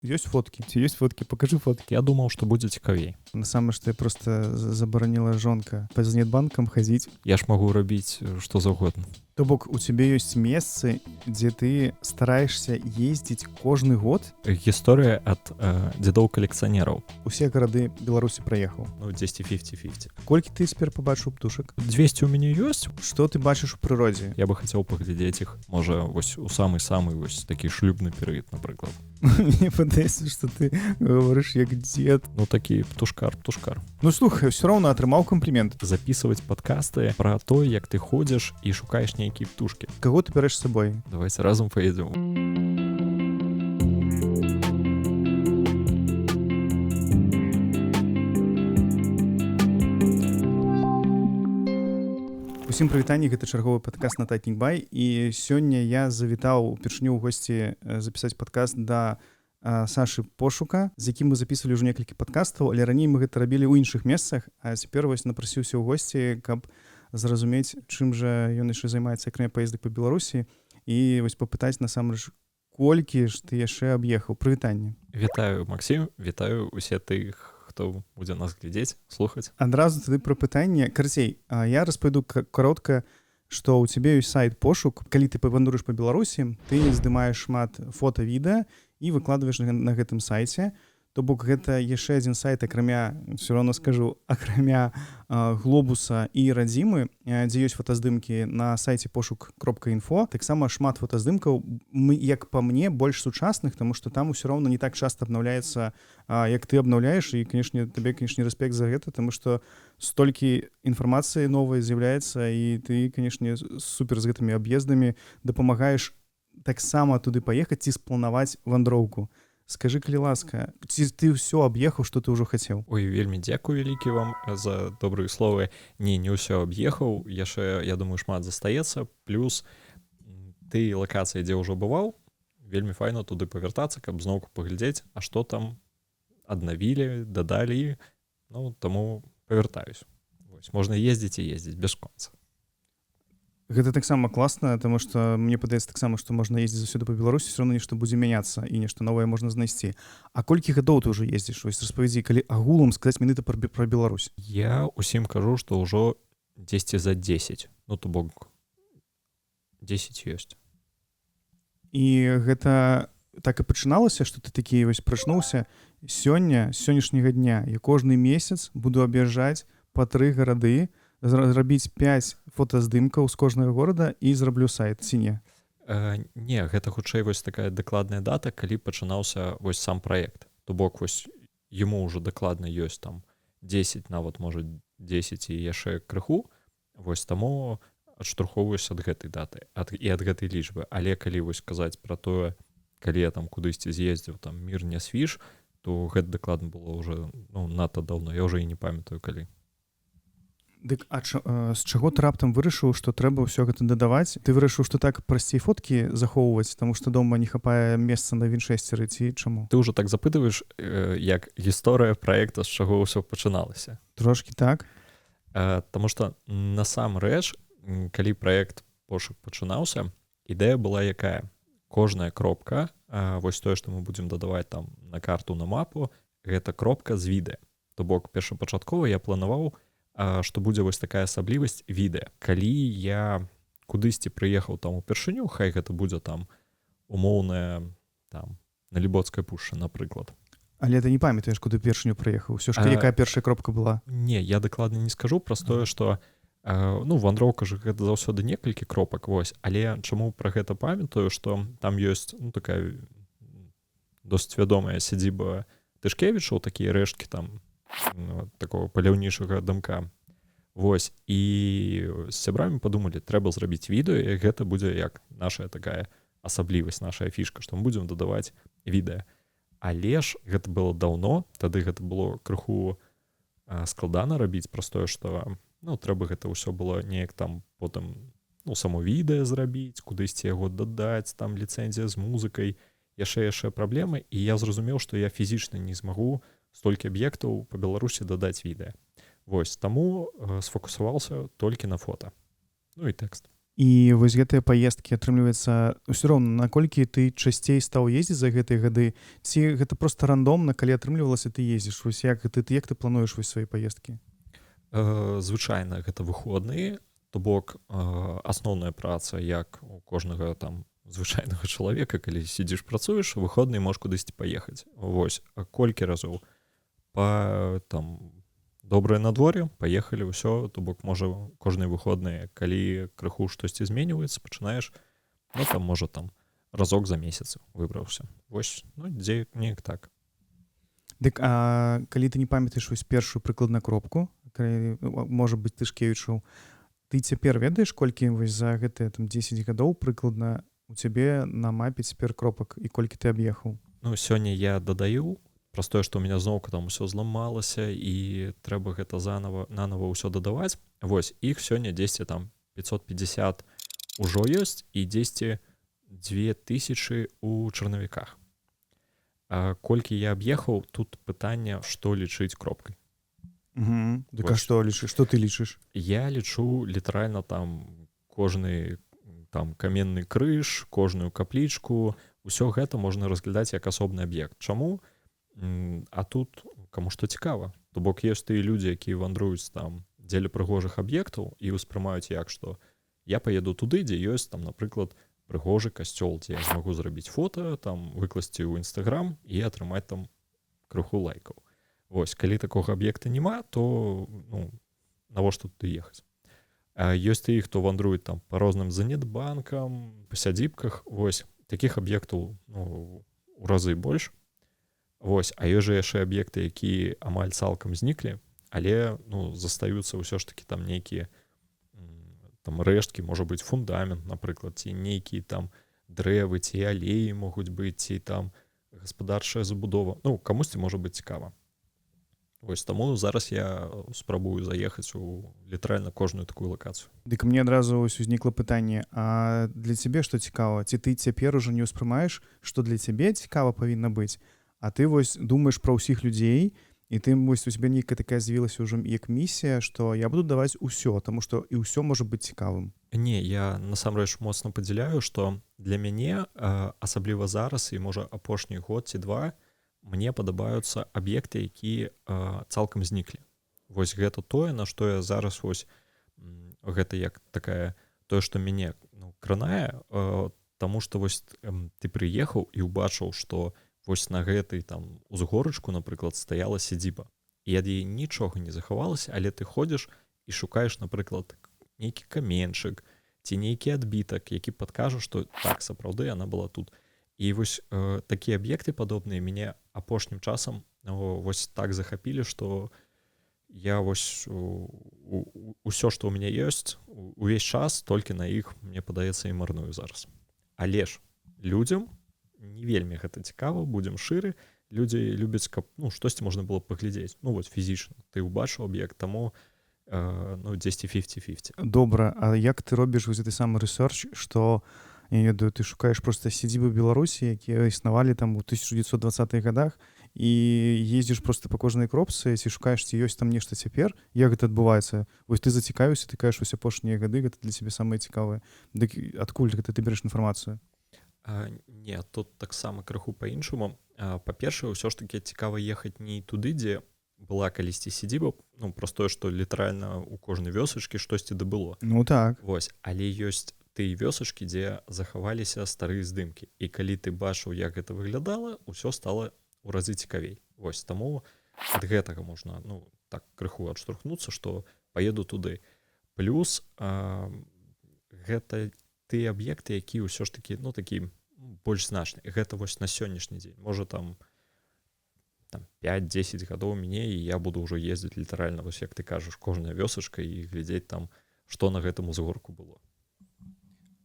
Ёсць фоткі? Ці ёсць фоткі? Покажи фоткі. Я думаў, што будзе цікавей. Насамрэч ты просто забараніла жонка па Зенітбанкам хадзіць. Я ж магу рабіць што заўгодна. То бок у цябе ёсць месцы, дзе ты стараешься ездзіць кожны год? Гісторыя ад дзедоў калекцыянераў. Усе гарады Беларусі праехаў? Ну, 10 50-50. Колькі ты цяпер пабачыў птушак? 200 у мяне ёсць. Што ты бачыш у прыродзе? Я бы хацеў паглядзець іх, можа, вось у самы-самы вось такі шлюбны перыяд, напрыклад. Мне падаецца, што ты гаворыш як дзед. Ну, такі птушкар, птушкар. Ну, слухай, все роўна атрымаў камплімент. Записываць падкасты пра то, як ты ходзіш і шукаеш нейкія птушкі. Каго ты бярэш з сабой? Давайте разам паедзем. Усім прывітанне, гэта чарговы падкаст «Нататнік Бай», і сёння я завітаў упершыню ў госці запісаць падкаст да Сашы Пошука, з якім мы записывалі ўжо некалькі падкастаў, але раней мы гэта рабілі ў іншых месцах, а цяпер вось напрасіўся ў госці, каб зразумець, чым жа ён яшчэ займаецца, акрамя паездак па Беларусі, і вось папытаць насамрэч, колькі ж ты яшчэ аб'ехаў. Прывітанне. Вітаю, Максім, вітаю усе тых, хто будзе нас глядзець, слухаць. Адразу тады пра пытанне. Карацей, я распавяду каротка, што ў цябе ёсць сайт «Пошук». Калі ты павандруеш па Беларусі, ты здымаеш шмат фота, відэа і выкладваеш на гэтым сайце. То бок гэта яшчэ адзін сайт, акрамя, все роўна скажу, акрамя «Глобуса» і «Радзімы», дзе ёсць фотаздымкі на сайце пошук кропка інфо, таксама шмат фотаздымкаў, мы, як па мне, больш сучасных, таму што там усё роўна не так часта абнаўляецца, як ты абнаўляеш, і, канешне, табе, канешне, рэспект за гэта, таму што столькі інфармацыі новай з'яўляецца, і ты, канешне, супер з гэтымі аб'ездамі дапамагаеш таксама туды паехаць ці спланаваць вандроўку. Скажы, калі ласка, ці ты ўсё аб'ехаў, што ты ўжо хацеў? Ой, вельмі дзякуй вялікі вам за добрыя словы. Не, не ўсё аб'ехаў, яшчэ, я думаю, шмат застаецца. Плюс ты лакацыі, дзе ўжо бываў, вельмі файна туды павяртацца, каб зноўку паглядзець, а што там аднавілі, дадалі. Ну, таму павяртаюсь. Вось, можна ездзіць і ездзіць бясконца. Гэта таксама класна, таму што мне падаецца таксама, што можна ездзіць заўсёды па Беларусі, всё равно нешта будзе мяняцца і нешта новае можна знайсці. А колькі гадоў ты ўжо ездзіш? Вось распавядзі, калі агулам сказаць менавіта пра Беларусь. Я усім кажу, што ўжо 10 за 10. Ну, то бок 10 ёсць. І гэта так і пачыналася, што ты такі вось прачнуўся сёння, з сённяшняга дня я кожны месяц буду аб'язджаць па 3 гарады, зрабіць 5 фотаздымкаў з кожнага горада і зраблю сайт, ці не? Не, гэта хутчэй вось такая дакладная дата, калі пачынаўся вось сам праект. То бок вось яму ўжо дакладна ёсць там 10, нават можа 10 і яшчэ крыху. Вось таму адштурхоўваюсь ад гэтай даты, і ад гэтай лічбы. Але калі вось казаць пра тое, калі я там кудысьці з'ездзіў, там мір не свіж, то гэта дакладна было ўжо, ну, надта даўно, я ўжо і не памятаю калі. Дык, а з чаго ты раптам вырашыў, што трэба ўсё гэта дадаваць? Ты вырашыў, што так прасцей фоткі захоўваць, таму што дома не хапае месца на вінчэстеры, ці чаму? Ты ўжо так запытваеш, як гісторыя праекта, з чаго ўсё пачыналася. Трошкі так. Таму што насамрэч, калі праект «Пошук» пачынаўся, ідэя была якая? Кожная кропка, вось тое, што мы будзем дадаваць там на карту, на мапу, гэта кропка з відэа. То бок першапачаткова я планаваў, што будзе вось такая асаблівасць відэа. Калі я кудысьці прыехаў там упершыню, хай гэта будзе там умоўная там Налібоцкая пушча, напрыклад. Але ты не памятаеш, куды упершыню прыехаў? Усё ж, якая першая кропка была? Не, я дакладна не скажу, праз тое, што, вандроўка ж гэта заўсёды некалькі кропак, вось. Але чаму пра гэта памятаю, што там ёсць, ну, такая досыць вядомая сядзіба Тышкевічаў, такія рэшткі там, ну, такого паляўнічага дамка. Вось, і з сябрамі падумалі, трэба зрабіць відэа, і гэта будзе як наша такая асаблівасць, наша фішка, што мы будзем дадаваць відэа. Але ж гэта было даўно, тады гэта было крыху складана рабіць, праз тое, што, ну, трэба гэта ўсё было неяк там потым, ну, само відэа зрабіць, кудысьці яго дадаць, там ліцэнзія з музыкай, яшчэ праблемы, і я зразумеў, што я фізічна не змагу столькі аб'ектаў па Беларусі дадаць відэа. Вось, таму сфокусаваўся толькі на фота. Ну і тэкст. І вось гэтыя паездкі, атрымліваецца, ўсё роўна, наколькі ты часцей стаў ездзіць за гэтыя гады, ці гэта просто рандомна, калі атрымлівалася, ты ездзіш? Вось як ты, як ты плануеш вось свае паездкі? Звычайна гэта выходныя, то бок асноўная праца, як у кожнага там звычайнага чалавека, калі сидзіш, працуеш, выходны можаш кудысьці паехаць. Вось, а колькі разоў по там добрае надвор'е, паехалі, ўсё. То бок можа, кожныя выходныя. Калі крыху штосьці зменьваецца, пачынаеш, ну, там, можа, там разок за месяц выбраўся. Вось, ну, дзе неяк так. Дык а калі ты не памятаеш вось першую прыкладна кропку, калі, ну, можа быць, Тышкевічаў, ты цяпер ведаеш, колькі вось за гэтыя там 10 гадоў прыкладна у цябе на мапе цяпер кропак і колькі ты аб'ехаў? Ну, сёння я дадаю, простое, што у меня зноўку там усё зламалася і трэба гэта заново, нанова ўсё дадаваць. Вось, іх сёння 10 там 550 ужо ёсць і 10 2000 у чарнавіках. А колькі я аб'ехаў, тут пытанне, што лічыць кропкай. Дык а што лічыш, што ты лічыш? Я лічу літаральна там кожны там каменны крыж, кожную каплічку, усё гэта можна разглядаць як асобны аб'ект. Чаму? А тут каму што цікава. То бок ёсць тыя людзі, якія вандруюць там дзеля прыгожых аб'ектаў і ўспрымаюць як, што я паеду туды, дзе ёсць там, напрыклад, прыгожы касцёл, дзе я змагу зрабіць фото, там выкласці ў Інстаграм і атрымаць там крыху лайкаў. Вось, калі такога аб'екта няма, то, ну, навошта туды ехаць? Ёсць тыя, хто вандруюць там па розным занедбанкам, па сядзібках. Вось, таких аб'ектаў, ну, у разы больш. Вось, а ёсць жа яшчэ аб'екты, якія амаль цалкам зніклі, але, ну, застаюцца ўсё ж таки там нейкія там рэшткі, можа быць, фундамент, напрыклад, ці нейкія там дрэвы, ці алеі могуць быць, ці там гаспадарчая забудова. Ну, камусьці можа быць цікава. Вось таму зараз я спрабую заехаць у літаральна кожную такую лакацыю. Дык мне адразу вось узнікла пытанне: а для цябе што цікава? Ці ты цяпер ужо не ўспрымаеш, што для цябе цікава павінна быць, а ты вось думаеш пра ўсіх людзей, і ты вось, у цябе нейкая такая з'явілася ўжо як місія, што я буду даваць усё, таму што і ўсё можа быць цікавым? Не, я насамрэч моцна падзяляю, што для мяне, асабліва зараз і, можа, апошні год ці два, мне падабаюцца аб'екты, якія цалкам зніклі. Вось гэта тое, на што я зараз вось, гэта як такая тое, што мяне, ну, кранае, таму што вось ты прыехаў і ўбачыў, што вось на гэтай там узгорачку, напрыклад, стаяла сядзіба і ад яе нічога не захавалася, але ты ходзіш і шукаеш, напрыклад, нейкі каменчык ці нейкі адбітак, які падкажа, што так, сапраўды яна была тут. І вось такія аб'екты падобныя мяне апошнім часам, ну, вось так захапілі, што я вось усё, што ў мяне ёсць, увесь час толькі на іх, мне падаецца, і марную зараз. Але ж людзям не вельмі гэта цікава, будзем шчыры, людзі любяць, каб, ну, штосьці можна было паглядзець, ну, вот фізічна ты ўбачыў аб'ект, таму ну, 10 50-50. Добра, а як ты робіш вось гэты самы рэсёрч, што, я не ведаю, ты шукаеш просто сядзібы Беларусі, якія існавалі там у 1920-х годах, і ездзіш просто по кожнай кропцы, ці шукаеш, ці ёсць там нешта цяпер? Як гэта адбываецца? Вось ты зацікавіўся, ты кажаш, вось апошнія гады гэта для цябе самае цікавае. Дык адкуль гэта ты береш інфармацыю? Не, тут таксама крыху по-іншаму. Па-першае, ўсё ж таки цікава ехаць не туды, дзе была калісьці сядзіба, ну, простое, што літаральна у кожнай вёсачкі штосьці да было. Ну так. Вось, але ёсць тыя вёсачкі, дзе захаваліся старыя здымкі, і калі ты бачыў, як гэта выглядала, ўсё стала ў разы цікавей. Вось таму ад гэтага можна, ну, так крыху адштурхнуцца, што паеду туды. Плюс гэта тыя аб'екты, якія ўсё ж таки, ну, такі больш значны. Гэта вось на сённяшні дзень. Можа, там 5-10 гадоў мяне, і я буду ўжо ездзіць літаральна, вось як ты кажаш, кожная вёсачка і глядзець там, што на гэтым узгорку было.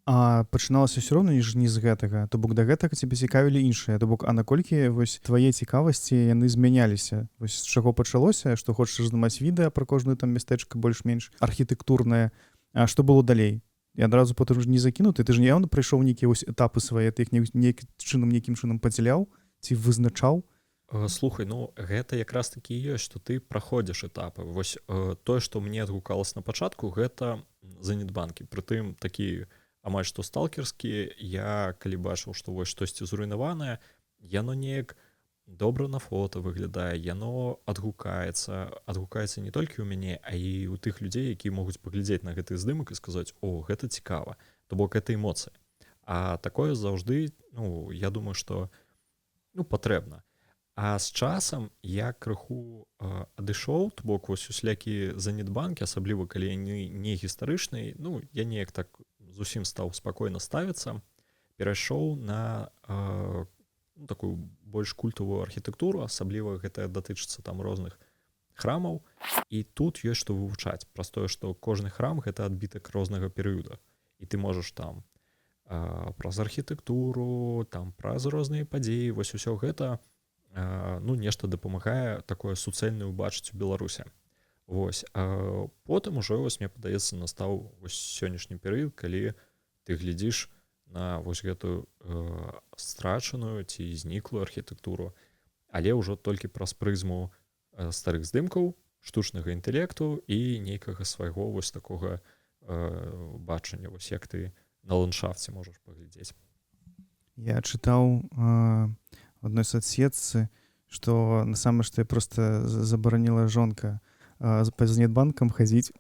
А пачыналася ўсё роўна ж не з гэтага, то бок да гэтага цябе цікавілі іншыя. То бок а наколькі вось твае цікавасці, яны змяняліся? Вось з чаго пачалося, што хочаш здымаць відэа пра кожную там мястэчка больш-менш архітэктурнае, а што было далей? І адразу потым ж не закінуты, ты ж явно прайшоў нейкія вось этапы свае, ты іх нейкім чынам падзяляў ці вызначаў? Слухай, ну гэта якраз такі ёсць, што ты праходзіш этапы. Вось тое, што мне адгукалось на пачатку, гэта занедбанкі, прытым такі амаль што сталкерскі. Я калі бачыў, што вось штосьці зруйнаванае, яно неяк добра на фото выглядае, яно адгукаецца не толькі ў мяне, а і ў тых людзей, якія могуць паглядзець на гэты здымак і сказаць: «О, гэта цікава». То бок это эмоцыі, а такое заўжды, ну, я думаю, што, ну, патрэбна. А з часам я крыху адышоў, то бок вось усялякі занедбанкі, асабліва калі яны не гістарычныя, ну, я неяк так зусім стаў спакойна ставіцца, перайшоў на ну, такую больш культавую архітэктуру, асабліва гэта датычыцца там розных храмаў. І тут ёсць што вывучаць, праз тое, што кожны храм — гэта адбітак рознага перыяда, і ты можаш там праз архітэктуру, там праз розныя падзеі, вось усё гэта, ну, нешта дапамагае такое суцэльнае убачыць у Беларусе. Вось, а потым ужо вось, мне падаецца, настаў вось сённяшні перыяд, калі ты глядзіш на вось гэтую страчаную ці зніклую архітэктуру, але ўжо толькі праз прызму старых здымкаў, штучнага інтэлекту і нейкага свайго вось такога бачання, вось як ты на ландшафце можаш паглядзець. Я чытаў в одной соцсетцы, что насамрэч что я просто забараніла жонка па занедбанкам хадзіць,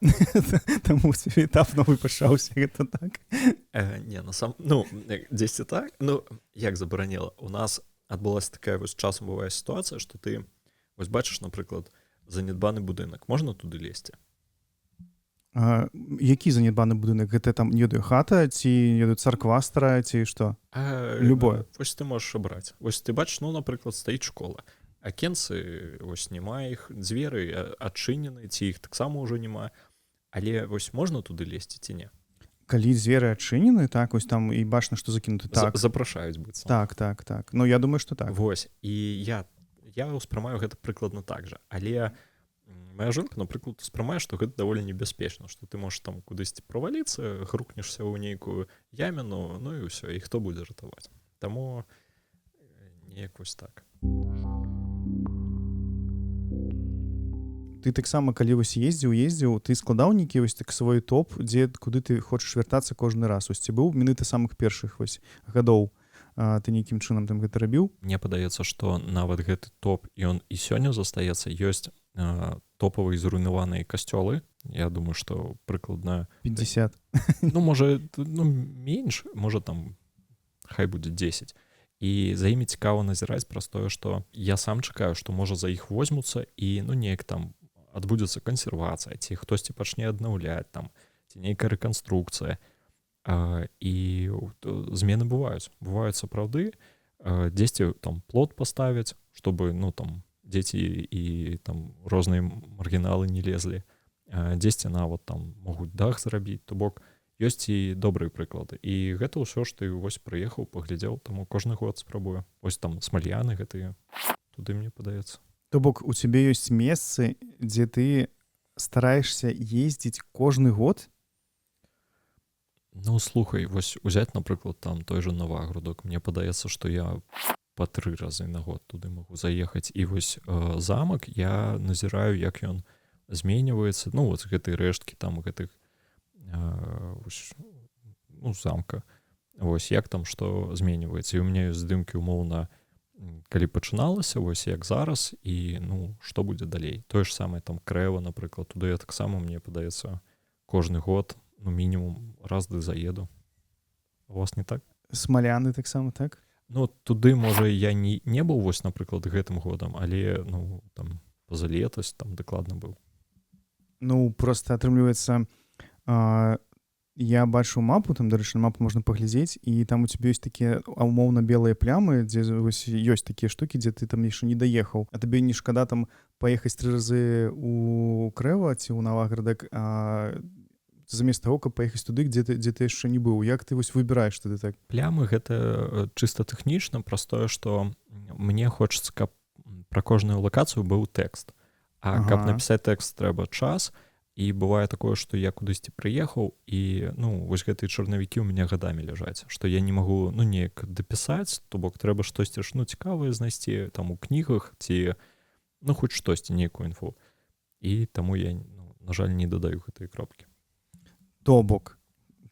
таму этап новы пачаўся, гэта так? Не, на сам, ну, дзесьці так. Ну, як забараніла, у нас адбылася такая вось, часам бывае сітуацыя, что ты вось бачыш, напрыклад, занедбаны будынак, можна туды лезці? А, які занедбаны будынак? Гэта там, не ведаю, хата ці, не ведаю, царква старая ці што? Любое. Вось ты можаш абраць. Вось ты бачыш, ну, напрыклад, стаіць школа, акенцы вось няма іх, дзверы адчынены ці іх таксама ўжо няма, але вось можна туды лезці ці не? Калі дзверы адчынены, так, вось там і бачна, што закінуты, так. Запрашаюць быццам. Так, ну, я думаю, что так. Вось, і я ўспрымаю гэта прыкладна так жа, але моя жонка, напрыклад, успрымае, што гэта даволі небяспечна, што ты можаш там кудысьці праваліцца, грукнешся ў нейкую яміну, ну і ўсё, і хто будзе ратаваць? Таму неяк вось так. Ты таксама, калі вось ездзіў, ты складаў нейкі вось так свой топ, дзе куды ты хочаш вяртацца кожны раз? Вось ці быў менавіта самых першых вось гадоў, ты нейкім чынам там гэта рабіў? Мне падаецца, што нават гэты топ, ён і сёння застаецца. Ёсць топавыя зруйнаваныя касцёлы, я думаю, што прыкладна 50. Ну, можа, ну, менш, можа, там хай будзе 10, і за імі цікава назіраць праз тое, што я сам чакаю, што можа за іх возьмуцца і, ну, неяк там адбудзецца кансервацыя ці хтосьці пачне аднаўляць там, ці нейкая рэканструкцыя. І змены бываюць сапраўды, дзесьці там плот паставіць, чтобы, ну, там дзеці і там розныя маргіналы не лезлі, дзесьці нават там могуць дах зрабіць. То бок ёсць і добрыя прыклады, і гэта ўсё ж ты вось прыехаў, паглядзеў. Таму кожны год спрабую. Вось там Смальяны гэтыя, туды, мне падаецца. То бок у цябе ёсць месцы, дзе ты стараешься ездзіць кожны год? Ну, слухай, вось узяць, напрыклад, там той же Навагрудок, мне падаецца, што я па 3 разы на год туды магу заехаць. І вось замак, я назіраю, як ён зменьваецца, ну, вот гэтыя рэшткі там гэтых вось, ну, замка, вось як там што зменьваецца, і у меня ёсць здымкі умоўна, калі пачыналася, вось як зараз і, ну, што будзе далей. Тое ж самае там Крэва, напрыклад, туды я таксама, мне падаецца, кожны год, ну, мінімум раз ды заеду. У вас не так? Смаляны таксама так? Ну, туды можа я не быў вось, напрыклад, гэтым годам, але, ну, там пазалетась там дакладна быў. Ну, просто атрымліваецца, я бачу мапу там, дарэчы, мапу можна паглядзець, і там у цябе ёсць такія умоўна белыя плямы, дзе вось ёсць такія штукі, дзе ты там яшчэ не даехаў. А табе не шкада там паехаць 3 разы у Крэва ці ў Наваградак, замест таго, каб паехаць туды, дзе ты яшчэ не быў? Як ты вось выбіраеш тады так? Плямы — гэта чыста тэхнічна, праз тое, што мне хочацца, каб пра кожную лакацыю быў тэкст. А каб напісаць тэкст, трэба час. І бывае такое, што я кудысьці прыехаў, і, ну, вось гэтыя чарнавікі ў мяне гадамі ляжаць, што я не магу, ну, неяк дапісаць, то бок трэба штосьці ж, ну, цікавае знайсці там у кнігах ці, ну, хоць штосьці, нейкую інфу. І таму я, ну, на жаль, не дадаю гэтыя кропкі. То бок,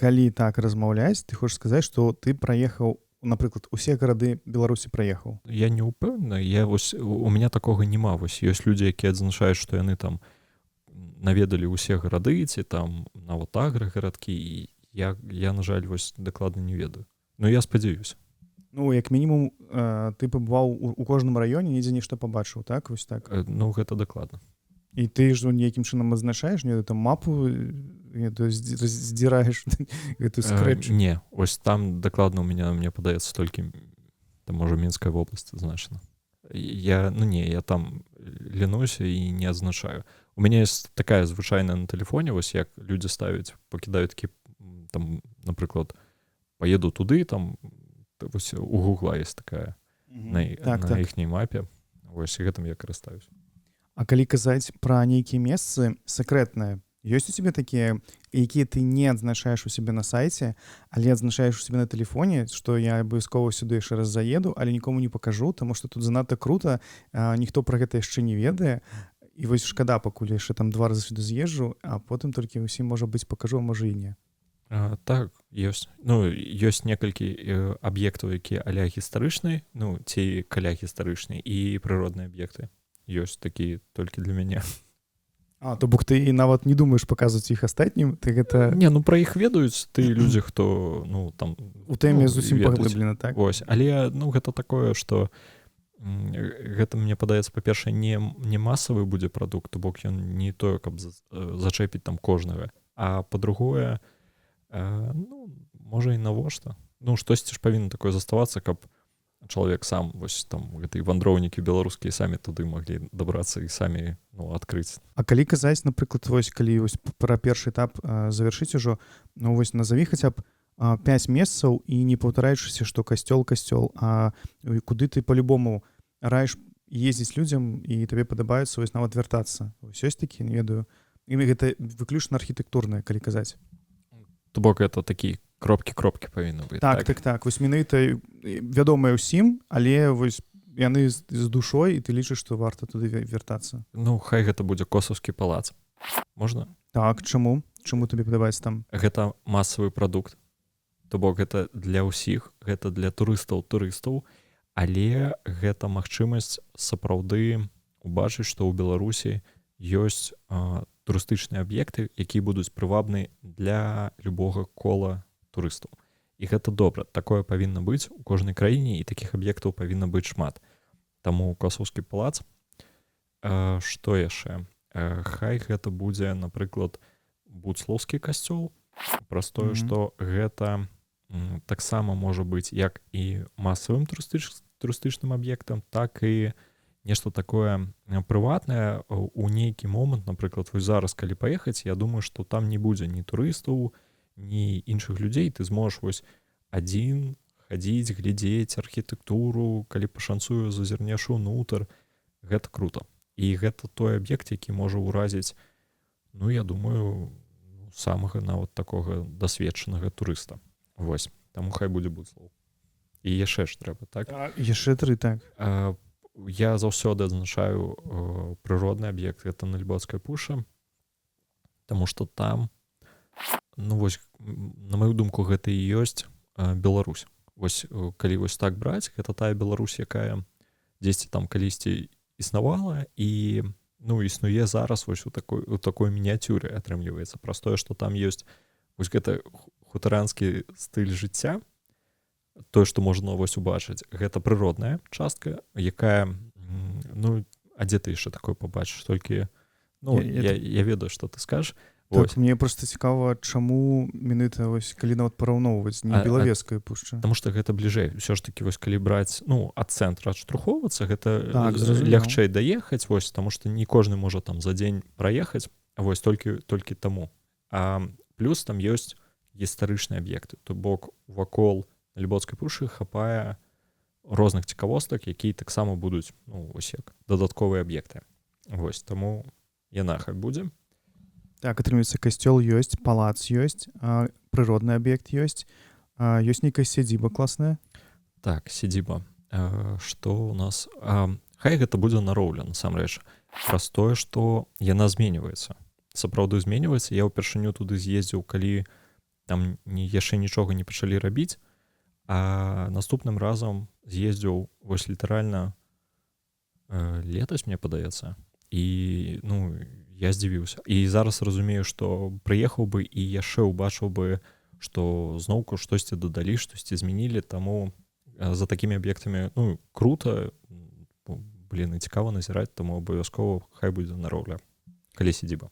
калі так размаўляць, ты хочаш сказаць, што ты праехаў, напрыклад, усе гарады Беларусі праехаў? Я не ўпэўнены, я вось, у меня такога няма. Вось ёсць людзі, якія адзначаюць, што яны там наведалі ўсе гарады ці там нават аграгарадкі, і я, на жаль, вось дакладна не ведаю. Но я спадзяюся. Ну, як мінімум, ты пабываў у кожным раёне, недзе нешта пабачыў, так? Вось так. Ну, гэта дакладна. І ты ж нейкім чынам адзначаеш, не, там мапу не, то здзіраеш гэту скрэч? Не, ось там дакладна у меня, мне падаецца, толькі там, можа, Мінская вобласць адзначана. Я, ну, не, я там ленуся і не адзначаю. У мяне есть такая звычайная на тэлефоне, вось як людзі ставяць, пакідаюць такі там, напрыклад, поеду туды, там вось у Гугла есть такая на іхняй мапе. Вось гэтым я карыстаюсь. А калі казаць пра нейкія месцы сакрэтныя, ёсць у цябе такія, якія ты не адзначаеш у сябе на сайце, але адзначаеш у сябе на тэлефоне, што я абавязкова сюды яшчэ раз заеду, але нікому не пакажу, таму што тут занадта крута, ніхто пра гэта яшчэ не ведае, і вось шкада, пакуль яшчэ там два разы сюды з'езджу, а потым толькі ўсім, можа быць, пакажу, а можа і не? Так, ёсць. Ну, ёсць некалькі аб'ектаў, якія аля гістарычныя, ну, ці каля гістарычныя, і прыродныя аб'екты. Ёсць такі толькі для мяне. А, то бок ты і нават не думаеш паказваць іх астатнім, ты гэта Не, ну, пра іх ведаюць ты людзі, хто, ну, там у тэме ну, зусім ведаюць. паглыблена, так? Вось, але, ну, гэта такое, што гэта, мне падаецца, па-першае, не масавы будзе прадукт, то бок ён не тое, каб зачэпіць там кожнага, а па-другое, ну, можа, і навошта. Ну, штосьці ж павінна такое заставацца, каб чалавек сам, вось там гэтыя вандроўнікі беларускія самі туды маглі дабрацца і самі, ну, адкрыць. А калі казаць, напрыклад, вось калі вось пра першы этап завяршыць ужо, ну вось назаві хаця б 5 месцаў і не паўтараючыся, што касцёл, касцёл, а куды ты по-любому раіш ездзіць людзям і табе падабаюцца вось нават вяртацца. Вось ёсць такі, не ведаю. І гэта выключна архітэктурнае, калі казаць. То бок это такі кропкі-кропкі павінны быць? Так. Вось менавіта вядомыя ўсім, але вось яны з душой, і ты лічыш, што варта туды вяртацца. Ну, хай гэта будзе Косаўскі палац. Можна? Так, чаму? Чаму табе падабаецца там? Гэта масавы прадукт. То бок гэта для ўсіх, гэта для турыстаў, але гэта магчымасць сапраўды убачыць, што ў Беларусі ёсць турыстычныя аб'екты, якія будуць прывабны для любога кола турыстаў. І гэта добра, такое павінна быць у кожнай краіне, і такіх аб'ектаў павінна быць шмат. Таму Косаўскі палац. Што яшчэ? Хай гэта будзе, напрыклад, Будслаўскі касцёл. Праз тое, што гэта таксама можа быць як і масавым турыстычным аб'ектам, так і нешта такое прыватнае у нейкі момант, напрыклад, вось зараз, калі паехаць, я думаю, што там не будзе ні турыстаў, ні іншых людзей, ты зможаш вось адзін хадзіць, глядзець архітэктуру, калі пашанцуе, зазірнеш унутр. Гэта круто. І гэта той аб'ект, які можа ўразіць, ну, я думаю, самага нават такога дасведчанага турыста. Вось, таму хай будзе Будслаў. І яшчэ ж трэба, так? Яшчэ тры, так. Я заўсёды адзначаю прыродны аб'ект, гэта Налібоцкая пушча, таму што там, ну вось, на маю думку, гэта і ёсць Беларусь. Вось, калі вось так браць, гэта тая Беларусь, якая дзесьці там калісьці існавала і, ну, існуе зараз вось у такой мініяцюры атрымліваецца. Праз тое, што там ёсць вось гэта хутаранскі стыль жыцця, тое, што можна вось убачыць, гэта прыродная частка, якая, ну, а дзе ты яшчэ такое пабачыш? Толькі, ну, я ведаю, што ты скажаш. Так, Вось. мне просто цікава, чаму менавіта вось, калі нават параўноўваць, не Белавежская пушча? Таму што гэта бліжэй ўсё ж такі, вось калі браць, ну, ад цэнтра адштурхоўвацца, гэта Так, зразумеў. лягчэй даехаць, вось, таму што не кожны можа там за дзень праехаць, вось толькі таму. А плюс там ёсць гістарычныя аб'екты, то бок вакол Налібоцкай пушчы хапае розных цікавостак, якія таксама будуць, ну, вось як дадатковыя аб'екты. Вось таму яна хай будзе. Так, атрымліваецца, касцёл ёсць, палац ёсць, прыродны аб'ект ёсць, ёсць нейкая сядзіба класная. Так, сядзіба. Что у нас? Хай гэта будзе Нароўля, насамрэч. Праз тое, што яна зменьваецца. Сапраўды зменьваецца. Я ўпершыню туды з'ездзіў, калі там яшчэ нічога не пачалі рабіць, а наступным разам з'ездзіў вось літаральна летась, мне падаецца. І, ну, я здзівіўся. І зараз разумею, што прыехаў бы і яшчэ ўбачыў бы, што зноўку штосьці дадалі, штосьці змянілі, таму за такімі аб'ектамі, ну, круто, блин, і цікава назіраць, таму абавязкова хай будзе Нароўля, калі сядзіба.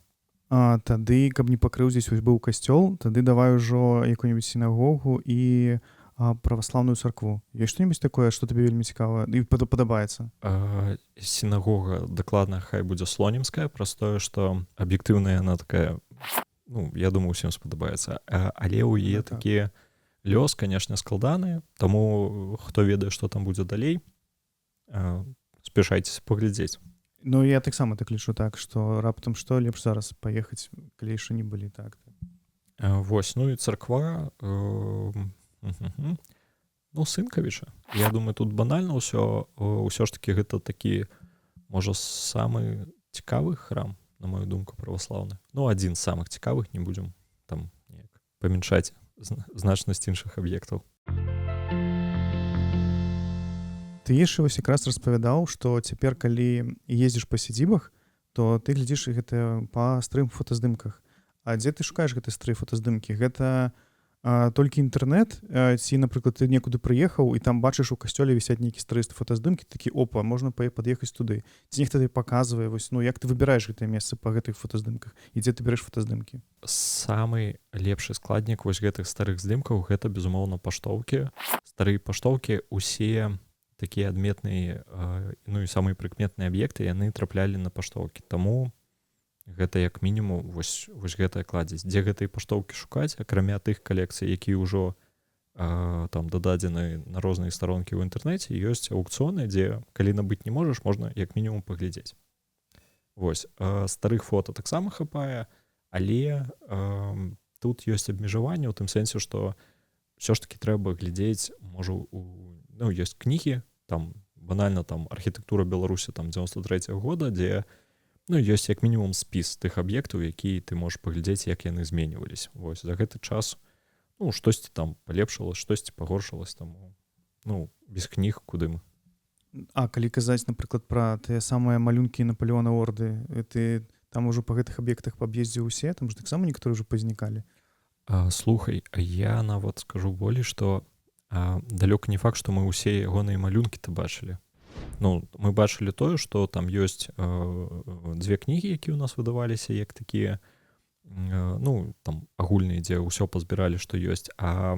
Тады, каб не пакрыўдзіць, вось быў касцёл, тады давай ужо якую-нибудь сінагогу і праваслаўную царкву. Ёсць что-нибудь такое, што табе вельмі цікава і падабаецца? Сінагога дакладна хай будзе слонімская, праз тое, што аб'ектыўна яна такая, ну, я думаю, усім спадабаецца. Але ў яе Ну, так. такі лёс, конечно, складаны, таму хто ведае, што там будзе далей, спяшайцеся паглядзець. Ну, я таксама так лічу, так, што раптам што лепш зараз паехаць, калі яшчэ не былі, так. Вось, ну і царква, ну, Сынкавіча. Я думаю, тут банальна ўсё ж таки гэта такі, можа, самы цікавы храм, на мою думку, праваслаўны. Ну, адзін з самых цікавых, не будзем там неяк памяншаць значнасць іншых аб'ектаў. Ты яшчэ вось якраз распавядаў, што цяпер, калі ездзіш па сядзібах, то ты глядзіш гэта па старым фотаздымках. А дзе ты шукаеш гэты старыя фотаздымкі? Гэта толькі інтэрнэт, ці, напрыклад, ты некуды прыехаў і там бачыш, у касцёле вісяць нейкі старыя фотаздымкі, такі: опа, можна пад'ехаць туды. Ці нехта табе паказвае, вось, ну, як ты выбіраеш гэтае месца па гэтых фотаздымках і дзе ты бярэш фотаздымкі? Самы лепшы складнік вось гэтых старых здымкаў гэта, безумоўна, паштоўкі. Старыя паштоўкі, усе такія адметныя, ну і самыя прыкметныя аб'екты, яны траплялі на паштоўкі. Таму гэта як мінімум вось гэтая кладзязь. Дзе гэтыя паштоўкі шукаць, акрамя тых калекцый, якія ўжо там дададзены на розныя старонкі ў інтэрнэце, ёсць аўкцыёны, дзе калі набыць не можаш, можна як мінімум паглядзець. Вось, старых фота таксама хапае, але тут ёсць абмежаванне ў тым сэнсе, што ўсё ж таки трэба глядзець, можа, ну, ёсць кнігі, там банальна там архітэктура Беларусі там 93-го года, дзе, ну, ёсць як мінімум спіс тых аб'ектаў, якія ты можаш паглядзець, як яны зменьваліся. Вось за гэты час, ну, штосьці там палепшылась, штосьці пагоршылась, там, ну, без кніг куды мы. А калі казаць, напрыклад, пра тыя самыя малюнкі Наполеона Орды, ты там ужо па гэтых аб'ектах паб'ездзіў усе, там ж таксама некаторыя ўжо пазнікалі. Слухай, а я нават скажу болей, што далёка не факт, што мы ўсе ягоныя малюнкі-то бачылі. Ну, мы бачылі тое, што там ёсць дзве кнігі, якія ў нас выдаваліся як такія, ну, там агульныя, дзе ўсё пазбіралі, што ёсць, а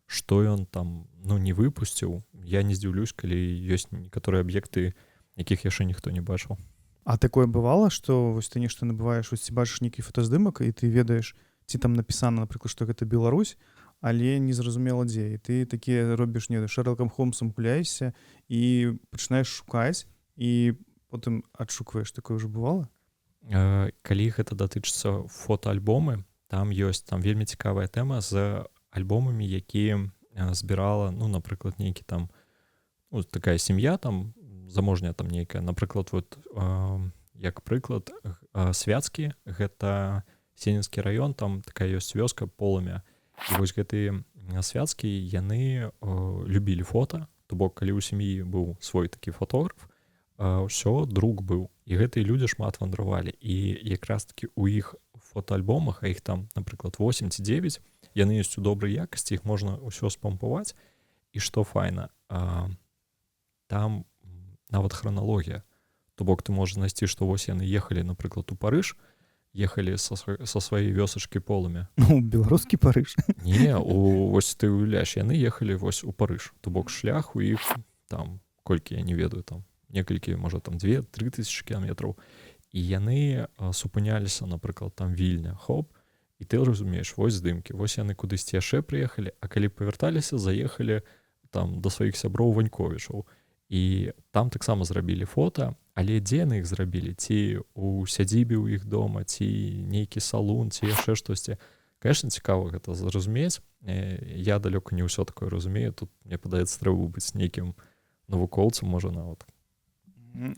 што ён там, ну, не выпусціў, я не здзіўлюсь, калі ёсць некаторыя аб'екты, якіх яшчэ ніхто не бачыў. А такое бывало, што вось ты нешта набываеш, вось ці бачыш нейкі фотаздымак, і ты ведаеш, ці там напісана, напрыклад, што гэта Беларусь, але незразумела дзе, і ты такі робіш, не, Шэрлакам Холмсам гуляешся і пачынаеш шукаць і потым адшукваеш. Такое ўжо бывало? Калі гэта датычыцца фотоальбомы, там ёсць там вельмі цікавая тэма з альбомамі, якія збірала, ну, напрыклад, нейкі там, ну, такая сям'я там заможняя там нейкая, напрыклад, вот, як прыклад, Свяцкі, гэта Сенненскі раён, там такая ёсць вёска Полымя. І вось гэтыя Свяцкі, яны любілі фота, то бок калі ў сям'і быў свой такі фотограф, ўсё, друк быў. І гэтыя людзі шмат вандравалі. І якраз такі у іх фотоальбомах, а іх там, напрыклад, 8 ці 9, яны ёсць у добрай якасці, іх можна ўсё спампаваць. І што файна, там нават храналогія. То бок ты можаш знайсці, што вось яны ехалі, напрыклад, у Парыж, ехалі са сваёй вёсачкі Полымя. Ну, беларускі Парыж. Не, вось ты уяўляеш, яны ехалі вось у Парыж. То бок шлях у іх там, колькі, я не ведаю, там некалькі, можа, там 2-3 тысячи кіламетраў. І яны супыняліся, напрыклад, там Вільня, хоп, і ты разумееш, вось здымкі, вось яны кудысьці яшчэ прыехалі, а калі павярталіся, заехалі там да сваіх сяброў Ваньковічаў. І там таксама зрабілі фота, Але дзе яны іх зрабілі, ці у сядзібе ў іх дома, ці нейкі салун, ці яшчэ штосьці. Конечно, цікава гэта зразумець. Я далёка не ўсё такое разумею. Тут, мне падаецца, трэба быць нейкім навукоўцам, можа, нават.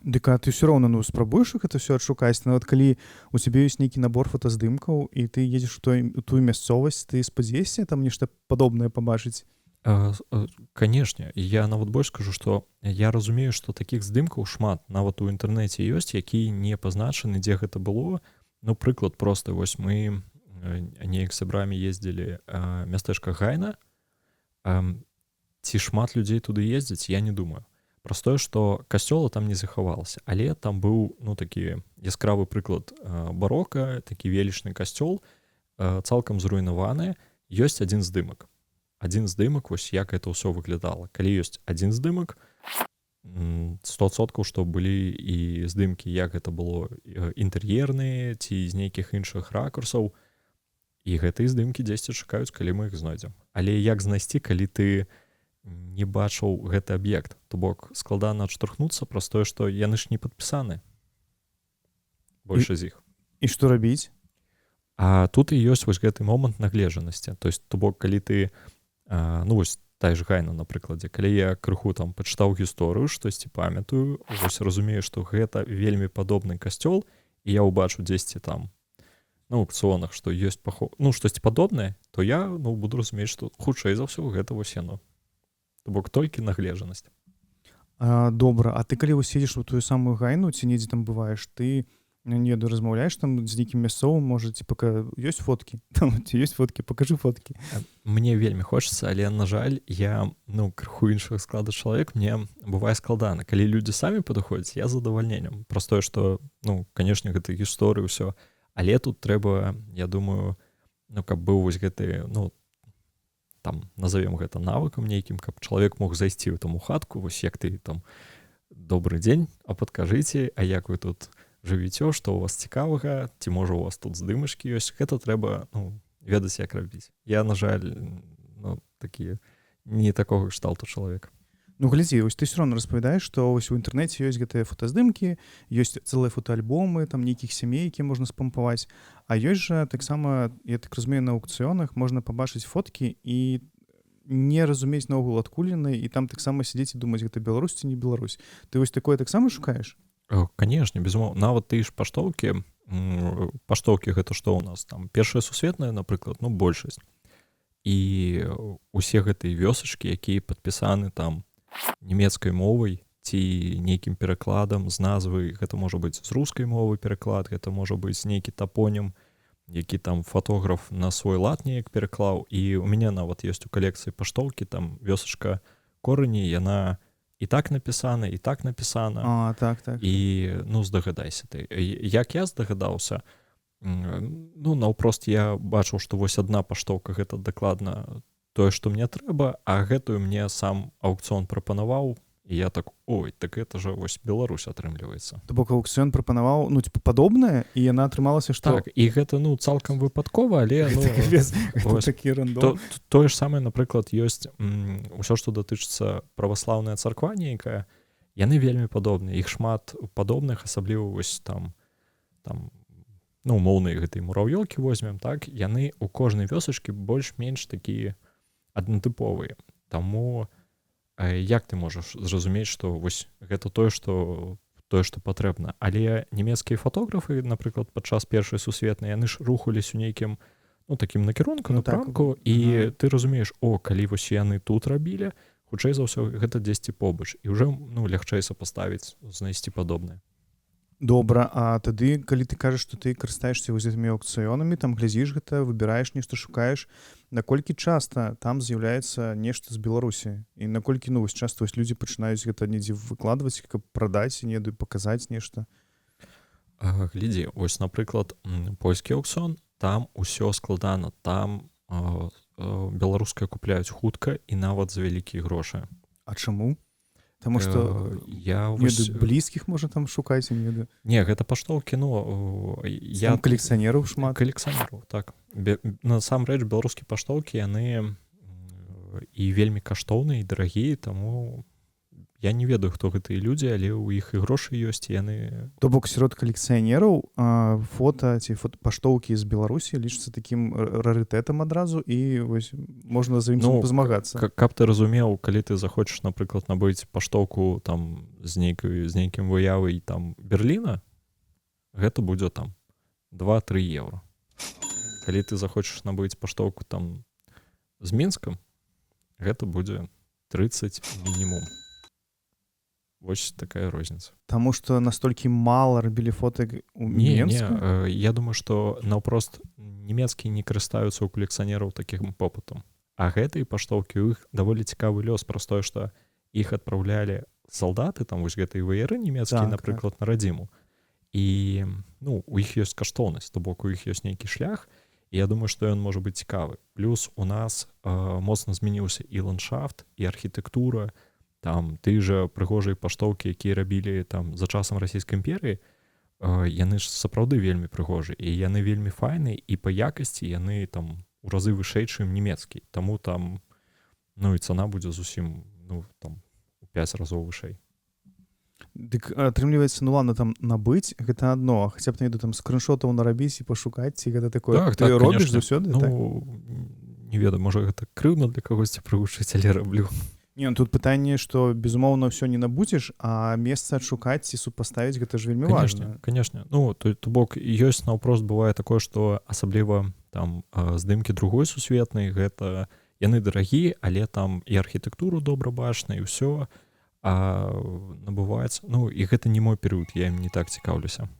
Дык а ты все роўна, ну, спрабуеш гэта все адшукаць, нават калі у цябе ёсць нейкі набор фотаздымкаў і ты едзеш у тую мясцовасць, ты спадзяешся там нешта падобнае пабачыць? Канешне, я нават больш скажу, что я разумею, что таких здымкаў шмат нават у інтэрнэце ёсць, якія не пазначаны, дзе гэта было. Ну, прыклад просты: вось мы неяк сябрамі ездзілі, мястэчка Гайна. Ці шмат людзей туды ездзіць, я не думаю. Простое, что касцёла там не захавалася, але там быў, ну, такі яскравы прыклад барока, такі велічны касцёл, цалкам зруйнаваны. Ёсць адзін здымак, один здымак, вось як это ўсё выглядала. Калі ёсць один здымак, 100%, што былі і здымкі, як гэта было, інтэр'ерныя ці з нейкіх іншых ракурсаў, і гэтыя здымкі дзесьці чакаюць, калі мы іх знойдзем. Але як знайсці, калі ты не бачыў гэты аб'ект? То бок складана адштурхнуцца, простое, што яны ж не падпісаны, больш з іх. І што рабіць? А тут і ёсць вось гэты момант нагледжанасці. То есть, то бок, калі ты ну вось тая ж Гайна на прыкладзе, калі я крыху там пачытаў гісторыю, штосьці памятаю, вось разумею, што гэта вельмі падобны касцёл, і я ўбачу дзесьці там на аукцыонах, што ёсць ну, штосьці падобнае, то я, ну, буду разумець, што хутчэй за ўсё гэта вось яно. То бок толькі нагледжанасць. Добра, а ты калі вось едзеш у тую самую Гайну ці недзе там бываеш, ты, ну, не ведаю, размаўляеш там з нейкім мясцовым, можа, ці пока ёсць фоткі там, ці ёсць фоткі, покажы фоткі? Мне вельмі хочацца, але, на жаль, я, ну, крыху іншага склада чалавек, мне бывае складана. Калі людзі самі падыходзяць, я з задавальненнем. Простое, што, ну, канешне, гэта гісторыю ўсё, але тут трэба, я думаю, ну, каб быў вось гэты, ну, там, назовем гэта навыкам нейкім, каб чалавек мог зайсці ў там у хатку, вось як ты там: «Добрый дзень, а падкажыце, а як вы тут жывіце, што у вас цікавага, ці можа, у вас тут здымачкі ёсць?» Гэта трэба, ну, ведаць, як рабіць. Я, на жаль, ну, такі не такога кшталту чалавек. Ну глядзі, вось ты все равно распавядаеш, што вось у інтэрнэце ёсць гэтыя фотаздымкі, ёсць цэлыя фотоальбомы там нейкіх сямей, які можна спампаваць, а ёсць жа таксама, я так разумею, на аўкцыёнах можна пабачыць фоткі і не разумець наогул, адкуль яны, і там таксама сядзець і думаць, гэта Беларусь ці не Беларусь. Ты вось такое таксама шукаеш? Канешне, безумоўна. Нават ты ж паштоўкі, паштоўкі гэта што ў нас там, Першая сусветная, напрыклад, ну, большасць, і усе гэтыя вёсачкі, якія падпісаны там нямецкай мовай ці нейкім перакладам з назвы, гэта можа быць з рускай мовы пераклад, гэта можа быць нейкі тапонім, які там фатограф на свой лад неяк пераклаў. І у мяне нават ёсць у калекцыі паштоўкі, там вёсачка Корані, яна і так напісана, і так напісана. А, так. І, ну, здагадайся ты, як я здагадаўся. Ну, наўпрост я бачыў, што вось адна паштоўка — гэта дакладна тое, што мне трэба, а гэтую мне сам аўкцыон прапанаваў, і я так: «Ой, так это же вось Беларусь атрымліваецца». То бок аўкцыён прапанаваў, ну, типа, падобнае, і яна атрымалася, што Так, і гэта, ну, цалкам выпадкова, але, ну, Гэта вось, такі рандом. Тое ж самае, напрыклад, ёсць ўсё, што датычыцца праваслаўная царква нейкая, яны вельмі падобныя, іх шмат падобных, асабліва вось там, ну, умоўныя гэтыя Мураўёўкі возьмем, так, яны у кожнай вёсачкі больш-менш такія аднатыповыя. Таму як ты можаш зразумець, што вось гэта тое, што патрэбна? Але нямецкія фатографы, напрыклад, падчас Першай сусветнай, яны ж рухались у нейкім, ну, такім накірунку, Ну, так. напрамку, і ты разумееш: о, калі вось яны тут рабілі, хутчэй за ўсё гэта дзесьці побач, і ўжо, ну, лягчэй сопоставіць, знайсці падобнае. Добра, а тады, калі ты кажаш, што ты карыстаешся вось гэтымі аўкцыёнамі, там глядзіш гэта, выбіраеш нешта, шукаеш, наколькі часта там з'яўляецца нешта з Беларусі і наколькі, ну, вось часта вось людзі пачынаюць гэта недзе выкладваць, каб прадаць, не ведаю, паказаць нешта? Глядзі, ось, напрыклад, польскі аўкцыён, там усё складана, там беларускае купляюць хутка і нават за вялікія грошы. А чаму? Таму што Я не вось, ведаю, блізкіх можа там шукаць, не ведаю. Не, гэта паштоўкі, ну, я Там калекцыянераў шмат. Калекцыянераў, так. Насамрэч беларускія паштоўкі, яны і вельмі каштоўныя, і дарагія, таму Я не ведаю, хто гэтыя людзі, але ў іх і грошы ёсць, яны... То бок сярод калекцыянераў фота ці паштоўкі з Беларусі лічацца такім рарытэтам адразу, і вось можна за ім, ну, пазмагацца. Каб ты разумеў, калі ты захочаш, напрыклад, набыць паштоўку там з нейкім выявай там Берліна, гэта будзе там 2-3 еўра. Калі ты захочаш набыць паштоўку там з Мінскам, гэта будзе 30 мінімум. Вось такая розніца. Таму што настолькі мала рабілі фотак у Менску? Не, я думаю, што наўпрост нямецкія не карыстаюцца ў калекцыянераў такім попытам. А гэтыя паштоўкі, у іх даволі цікавы лёс, праз тое, што іх адпраўлялі салдаты, там вось гэтыя ваеры нямецкія, так, напрыклад, так, на радзіму. І, ну, у іх ёсць каштоўнасць, то бок у іх ёсць нейкі шлях, і я думаю, што ён можа быць цікавы. Плюс у нас моцна змяніўся і ландшафт, і архітэктура, там ты же прыгожыя паштоўкі, якія рабілі там за часам Расійскай імперыі, яны ж сапраўды вельмі прыгожыя, і яны вельмі файныя, і па якасці яны там у разы вышэй, чым нямецкі. Таму там, ну, і цана будзе зусім, ну, там у 5 разоў вышэй. Дык атрымліваецца, ну ладно, там набыць гэта адно, хаця б не там скрыншотаў нарабіць і пашукаць, ці гэта такое, так, ты так, робіш заўсёды? Ну, так? Не ведаю, можа гэта крыўдна для кагосьці прыгучыць, але раблю. Не, ну, тут пытанне, што безумоўна ўсё не набудзеш, а месца адшукаць ці супаставіць, гэта ж вельмі важна. Конечно. Ну, то бок ёсць наўпрост бывае такое, што асабліва там здымкі другой сусветнай, гэта яны дарагія, але там і архітэктуру добра бачна, і ўсё, а набываць, ну, і гэта не мой перыяд, я ім не так цікаўлюся.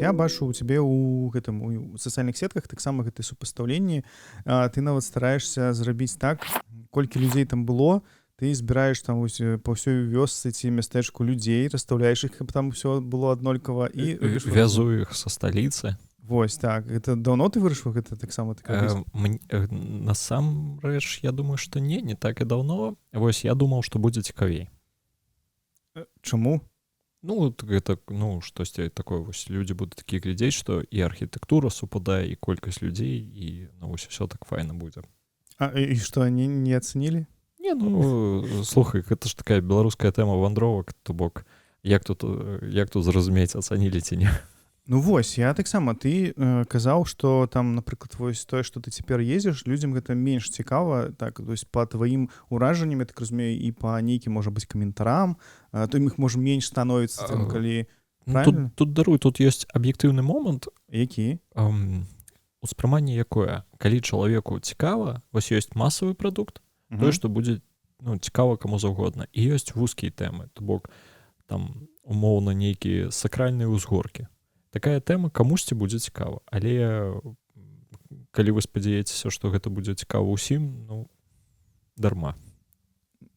Я бачу у цябе у гэтым у сацыяльных сетках таксама гэтае супастаўленне. Ты нават стараешся зрабіць так, колькі людзей там было, ты збіраеш там вось па ўсёй вёсцы ці мястэчку людзей, расстаўляеш іх, каб там усё было аднолькава, і вязу іх са сталіцы. Вось так. Гэта даўно ты вырашыў гэта таксама так рабіць? Насамрэч, я думаю, што не так і даўно. Вось я думаў, што будзе цікавей. Чаму? Ну, гэта, ну, штосьці такое, вось людзі будуць такія глядзець, што і архітэктура супадае, і колькасць людзей, і, ну, вось усё так файна будзе. А і што, они не ацэнілі? Не, ну, слухай, гэта ж такая беларуская тэма вандровак, то бок, як тут зразумець, ацэнілі ці не? Ну вось, я таксама, ты казаў, што там, напрыклад, вось тое, што ты цяпер ездзіш, людзям гэта менш цікава, так, то есть па тваім уражанням, я так разумею, і па нейкім, можа быць, каментарам, то іх можа менш становіцца, там, калі... Ну, тут даруй, тут ёсць аб'ектыўны момант. Які? Успрыманне якое? Калі чалавеку цікава, вось ёсць масавы прадукт, тое, што будзе, ну, цікава каму заўгодна, і ёсць вузкія тэмы, то бок, там, умоўна, нейкія сакральныя ўзгоркі. Такая тэма камусьці будзе цікава, але калі вы спадзяецеся, што гэта будзе цікава ўсім, ну, дарма.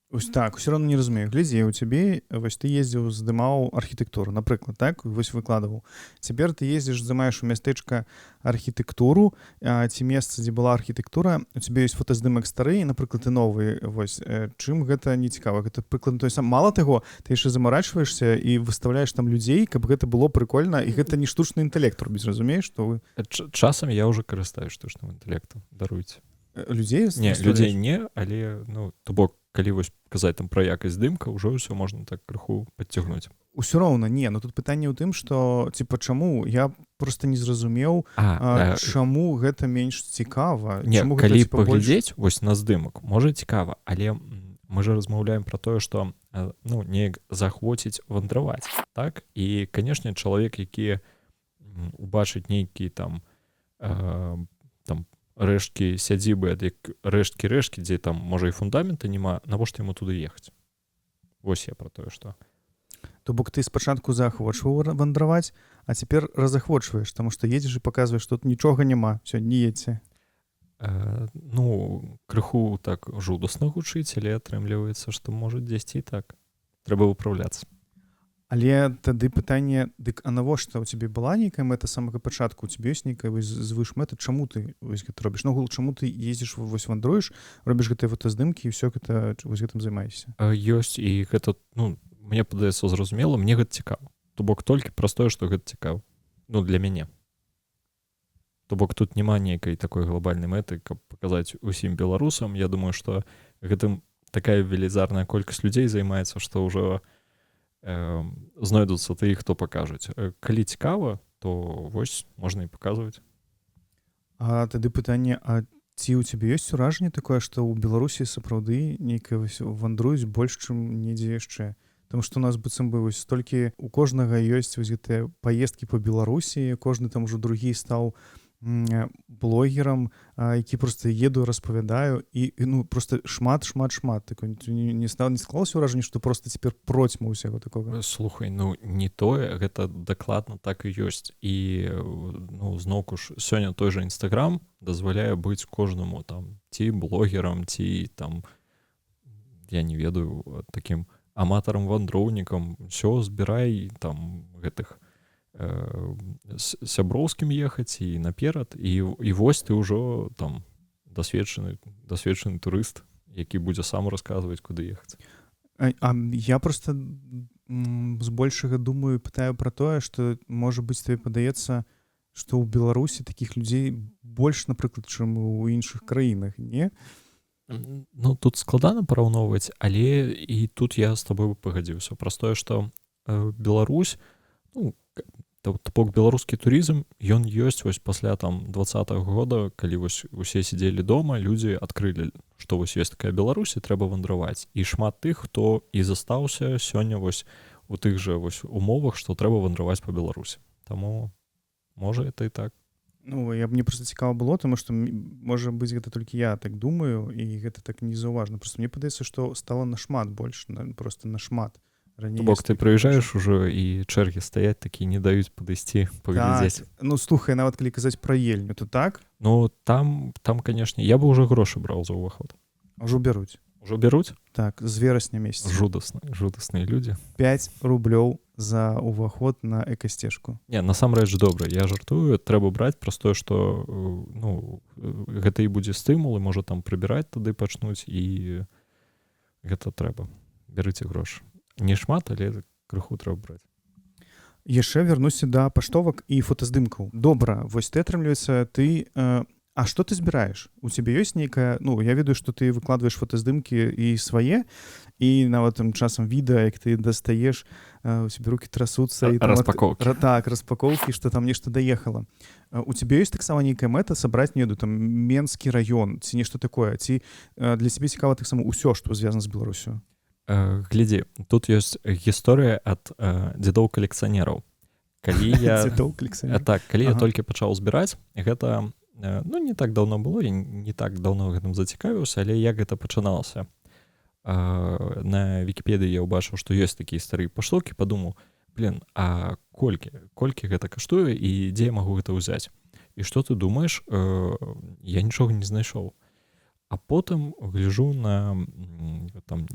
Ось так, усё роўна не разумею. Глядзі, у цябе, вось ты ездзіў, здымаў архітэктуру, напрыклад, так, вось выкладываў. Цяпер ты ездзіш, здымаеш у мястэчка архітэктуру, ці месца, дзе была архітэктура, у цябе ёсць фотаздымак стары, напрыклад, і новы. Вось, чым гэта не цікава? Гэта прыкладна той сам. Мала таго, ты яшчэ замарачваешся і выставляеш там людзей, каб гэта было прыкольна, і гэта не штучны інтэлект робіць, разумееш, што вы... Часам я ўжо карыстаюсь штучным інтэлектам, даруйце. Людзей? Не, людзей не, але, ну, то бок, калі вось казаць там пра якасць здымка, ўжо ўсё можна так крыху падцягнуць. Усё роўна, не, ну тут пытанне ў тым, што, типа, чаму? Я просто не зразумеў, чаму гэта менш цікава. Не, чаму калі гэта, типа, паглядзець больш... вось на здымак, можа цікава, але мы же размаўляем пра тое, што, ну, неяк захвоціць вандраваць, так? І, канешне, чалавек, які убачыць нейкі там, там рэшткі сядзібы, рэшткі, дзе там, можа, і фундамента няма, навошта яму туды ехаць? Вось я пра тое, што... То бок ты спачатку заахвочваў вандраваць, а цяпер разахвочваеш, таму што едзеш і паказваеш, што тут нічога няма, всё, не едзьце. Ну, крыху так жудасна гучыць, але атрымліваецца, што можа дзесьці і так. Трэба выпраўляцца. Але тады пытанне, дык а навошта у цябе была нейкая мэта з самага пачатку, у цябе ёсць нейкая звыш мэта, чаму ты вось гэта робіш? Наогул, чаму ты ездзіш, вось вандруеш, робіш гэтыя фотаздымкі і ўсё гэта, вось гэтым займаешся? Ёсць, і гэта, ну, мне падаецца зразумела, мне гэта цікава. То бок толькі праз тое, што гэта цікава. Ну, для мяне. То бок тут няма нейкай такой глобальнай мэты, каб паказаць усім беларусам. Я думаю, что гэтым такая велізарная колькасць людзей займаецца, што ўжо знойдуцца тыя, хто пакажуць. Калі цікава, то вось можна і паказваць. А тады пытанне: а ці ў цябе ёсць уражанне такое, што ў Беларусі сапраўды нейкае вось вандруюць больш, чым недзе яшчэ? Потому что у нас быццам бы вось столькі, у кожнага ёсць вось гэтыя паездкі по Беларусі, кожны там ужо другі стаў блогерам, які просто еду, распавядаю, і, ну, просто шмат, шмат, шмат. Такой не стал, не склалася ўражанне, что просто цяпер процьма ўсяго такого? Слухай, ну не тое, гэта дакладна так і ёсць. І ну, зноўку ж, сёння той же Інстаграм дазваляе быць кожнаму там ці блогерам, ці там, я не ведаю, таким аматарам вандроўнікам. Все збірай там гэтых сяброўскім ехаць і наперад, і вось ты ўжо там дасведчаны турыст, які будзе сам расказваць, куды ехаць. А я просто збольшага думаю, пытаю про тое, что, можа быць, тебе падаецца, что ў Беларусі таких людзей больш, напрыклад, чым у іншых краінах, не? Ну, тут складана параўноўваць, але і тут я з тобой пагадзіўся. Праз тое, што Беларусь, ну, то бок беларускі турызм, ён ёсць вось пасля там 20-го года, калі вось усе сидзелі дома, людзі адкрылі, што вось ёсць такая Беларусь і трэба вандраваць. І шмат тых, хто і застаўся сёння вось у тых жа вось умовах, што трэба вандраваць по Беларусі. Таму можа, это і так. Ну, я б, мне просто цікава было, тому что, можа быць, гэта толькі я так думаю і гэта так незаўважна. Просто мне падаецца, что стало нашмат больш, просто нашмат. Раней бок ты прыязджаеш ужо, і чэргі стаяць такі, не даюць падысці, паглядзець. Так. Ну слухай, нават калі казаць пра Ельню, то так. Ну там, конечно, я бы уже грошы браў за ўваход. Ўжо бяруць. Ужо бяруць? Так, з верасня месяца. Жудасна, жудасныя людзі. 5 рублёў за ўваход на экасцежку. Не, насамрэч добра, я жартую, трэба браць. Праз тое, што ну, гэта і будзе стымул, і можа, там прыбіраць тады пачнуць, і гэта трэба. Бярыце грошы. Не шмат, але крыху трэба браць. Яшчэ вярнуся да паштовак і фотаздымкаў. Добра, вось ты, атрымліваецца, ты а что ты збіраеш? У цябе ёсць нейкая, ну, я ведаю, что ты выкладваеш фотаздымкі і свае, і нават там часам відэа, як ты дастаеш, у себе руки трасуцца, і распаковки. Так, распакоўкі, что там нешта даехала. У цябе ёсць таксама нейкая мэта сабраць, не ведаю, там Менскі раён ці нешта такое, ці для цябе цікава таксама ўсё, што звязана з Беларусю? Глядзі, тут ёсць гісторыя ад дзедоў калекцыянераў. Калі я так, калі я толькі пачаў збіраць, гэта ну, не так даўно было, я не так даўно гэтым зацікавіўся, але як гэта пачыналася: на Вікіпедыі я ўбачыў, што ёсць такія старыя паштоўкі, падумаў: «Блин, а колькі гэта каштуе і дзе я магу гэта ўзяць?» І што ты думаеш, я нічога не знайшоў. А потым гляжу на там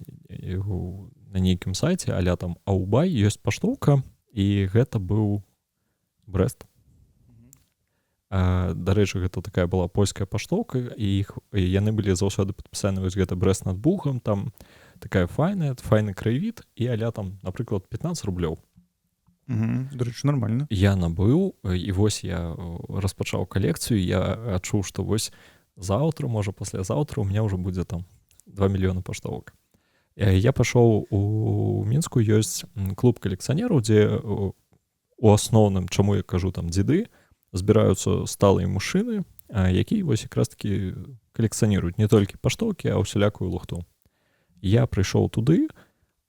на нейкім сайце аля там Аубай ёсць паштоўка, і гэта быў Брест. Дарэчы, гэта такая была польская паштоўка, і іх яны былі заўсёды падпісаны вось гэта «Брест над Бугам», там такая файная, файны краявід, і аля там, напрыклад, 15 рублёў. Дарэчы, нормально. Я набыў, і вось я распачаў калекцыю. Я адчуў, што вось заўтра, можа, паслязаўтра у меня ўжо будзе там 2 мільёны паштовак. Я пашоў, у Мінску ёсць клуб калекцыянераў, дзе у асноўным, чаму я кажу там дзеды, збіраюцца сталыя мужчыны, якія вось якраз таки калекцыяніруюць не толькі паштоўкі, а ўсялякую лухту. Я прыйшоў туды,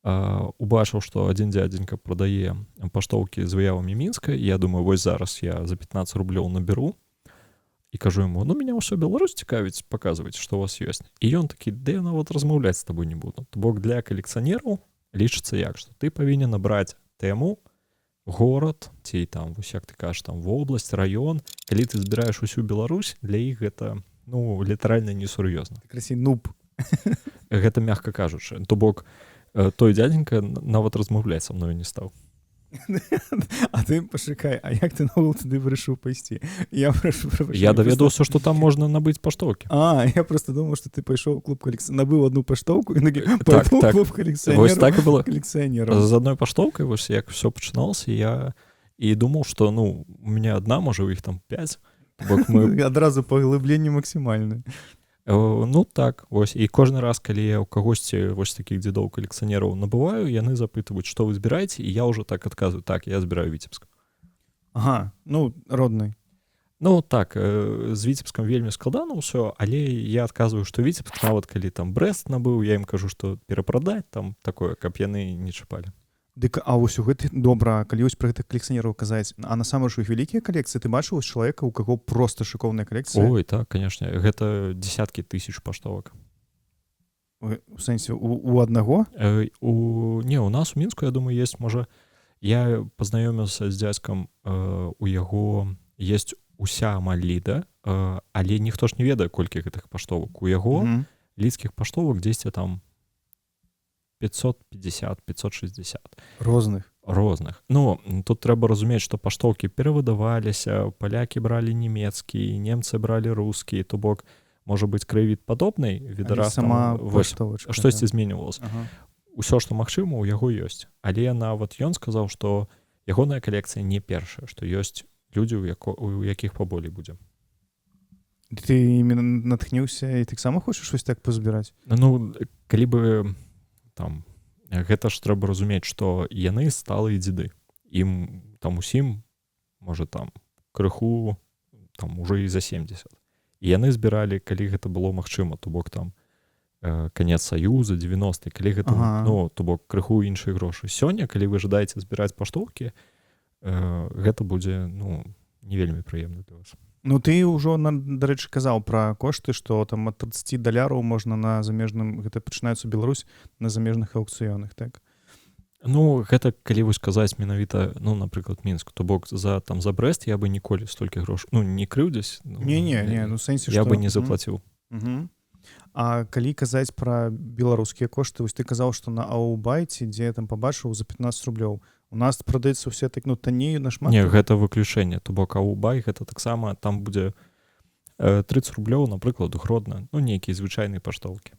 убачыў, што адзін дзядзенька прадае паштоўкі з выявамі Мінска. Я думаю: вось зараз я за 15 рублёў наберу. І кажу ему: «Ну, меня ўсё Беларусь цікавіць, паказваць, што у вас ёсць». І ён такі: «Да я нават размаўляць з тобой не буду». То бок для калекцыянераў лічыцца як, што ты павінен набраць тэму, горад ці там вось, як ты кажаш, там вобласць, раён. Калі ты збіраеш усю Беларусь, для іх гэта, ну, літаральна несур'ёзна. Красі нуб. Гэта мягка кажучы. То бок той дзядзенька нават размаўляць са мною не стаў. А ты пашукай, а як ты наогул туды вырашыў пайсці? Я прошу Я даведаўся, што там можна набыць паштоўкі. А я просто думаў, что ты пайшоў клуб калекцый, набыў одну паштоўку і Так. клуб Вось так і было. калекцыянераў. З адной паштоўкай вось як все пачыналася. Я і думаў, что, ну, у меня одна, можа, у іх там 5. Бок мы адразу паглыбленне максімальна. Ну так, вось, і кожны раз, калі я ў кагосьці вось такіх дзедоў калекцыянераў набываю, яны запытваюць, што вы збіраеце, і я ўжо так адказваю: «Так, я збіраю Віцебск». Ага, ну, родны. Ну так, з Віцебскам вельмі складана ўсё, але я адказваю, што Віцебск, нават калі там Брэст набыў, я ім кажу, што перапрадаць там такое, каб яны не чапалі. Дык а вось у гэты, добра, калі вось пра гэтых калекцыянераў казаць, а насамрэч у іх вялікія калекцыі? Ты бачыў вось чалавека, у каго просто шыкоўная калекцыя? Ой, так, конечно, гэта десяткі тысяч паштовак. Ой, у сэнсе, у аднаго? Не, у нас у Мінску, я думаю, есть, можа, я пазнаёміўся з дзядзькам, у яго есть уся амаль Ліда, але ніхто ж не ведае, колькі гэтых паштовак у яго. Лідскіх паштовак дзесьці там 550, 560. Розных? Розных. Ну, тут трэба разумець, што паштоўкі перавыдаваліся, палякі бралі нямецкія, немцы бралі рускія, то бок можа быць краявід падобны, відараз сама там, вось, паштовачка, штосьці да. зменьвалася. Усё, што магчыма, у яго ёсць, але нават ён сказаў, што ягоная калекцыя не першая, што ёсць людзі, у якіх паболей будзе. Ты именно натхніўся і таксама хочаш вось так пазбіраць? Ну, калі бы там, гэта ж трэба разумець, што яны сталыя дзеды, ім там усім можа там крыху там уже і за 70, і яны збіралі, калі гэта было магчыма, то бок там конец Саюза, 90, калі гэта ну, то бок крыху іншыя грошы. Сёння, калі вы жадаеце збіраць паштоўкі, гэта будзе, ну, не вельмі прыемна для вас. Ну, ты ўжо на, дарэчы, казаў пра кошты, што там ад 30 даляраў можна на замежным, гэта пачынаецца Беларусь, на замежных аўкцыёнах, так? Ну, гэта калі вось казаць менавіта, ну, напрыклад, Мінск, то бок за там, за Брэст я бы ніколі столькі грош, ну, не крыўдзясь, ну, не не не ну, сэнсе, я што бы не заплаціў. А калі казаць пра беларускія кошты, вось ты казаў, што на Аубайце, дзе я там пабачыў за 15 рублёў, у нас прадаецца ўсе так, ну, танней нашмат. Не, гэта выключэнне, то бок Аубай гэта таксама там будзе 30 рублёў, напрыклад, Гродна, ну, нейкія звычайныя паштоўкі.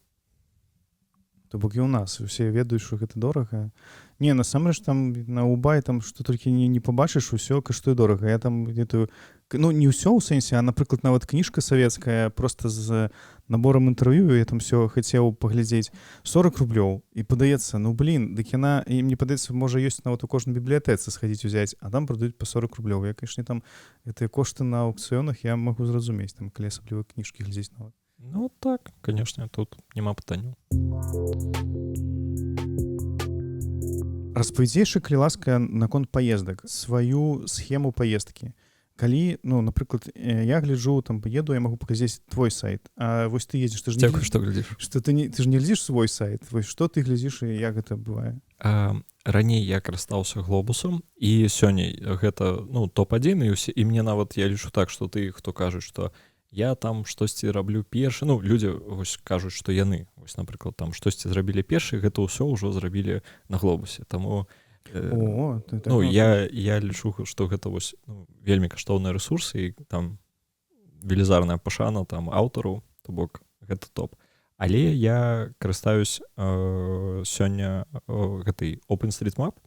То бок і ў нас усе ведаюць, што гэта дорага. Не, насамрэч там на Убай там што толькі не пабачыш, усё каштуе дорага. Я там где-то, ну, не ўсё ў сэнсе, а, напрыклад, нават кніжка савецкая просто з набором інтэрв'ю, я там все хацеў паглядзець, 40 рублёў, і падаецца, ну блин, дык яна, і мне падаецца, можа, ёсць нават у кожнай бібліятэцы схадзіць узяць, а там прадаюць по 40 рублёў. Я, конечно, там гэтыя кошты на аўкцыёнах я магу зразумець, там калі асабліва кніжкі глядзець нават. Ну так, конечно, тут няма пытанняў. Распавядзі яшчэ, калі ласка, наконт паездак, сваю схему паездкі. Калі, ну, напрыклад, я гляджу, там паеду, я магу паглядзець твой сайт. А вось ты едзеш, ты ж не Дзякуй, што глядзіш. Што ты не, ты ж не глядзіш свой сайт. Вось што ты глядзіш і як гэта бывае? Раней я карыстаўся Глобусам, і сёння гэта, ну, топ-1, і ўсе, і мне нават, я лічу так, што ты, хто кажуць, што я там штосьці раблю першы, ну, людзі вось кажуць, што яны вось, напрыклад, там штосьці зрабілі першы, гэта ўсё ўжо зрабілі на Глобусе, таму О, ты так ну, ну, я лічу, што гэта вось, ну, вельмі каштоўныя рэсурсы, і там велізарная пашана там аўтару, то бок гэта топ. Але я карыстаюсь сёння гэтай OpenStreetMap,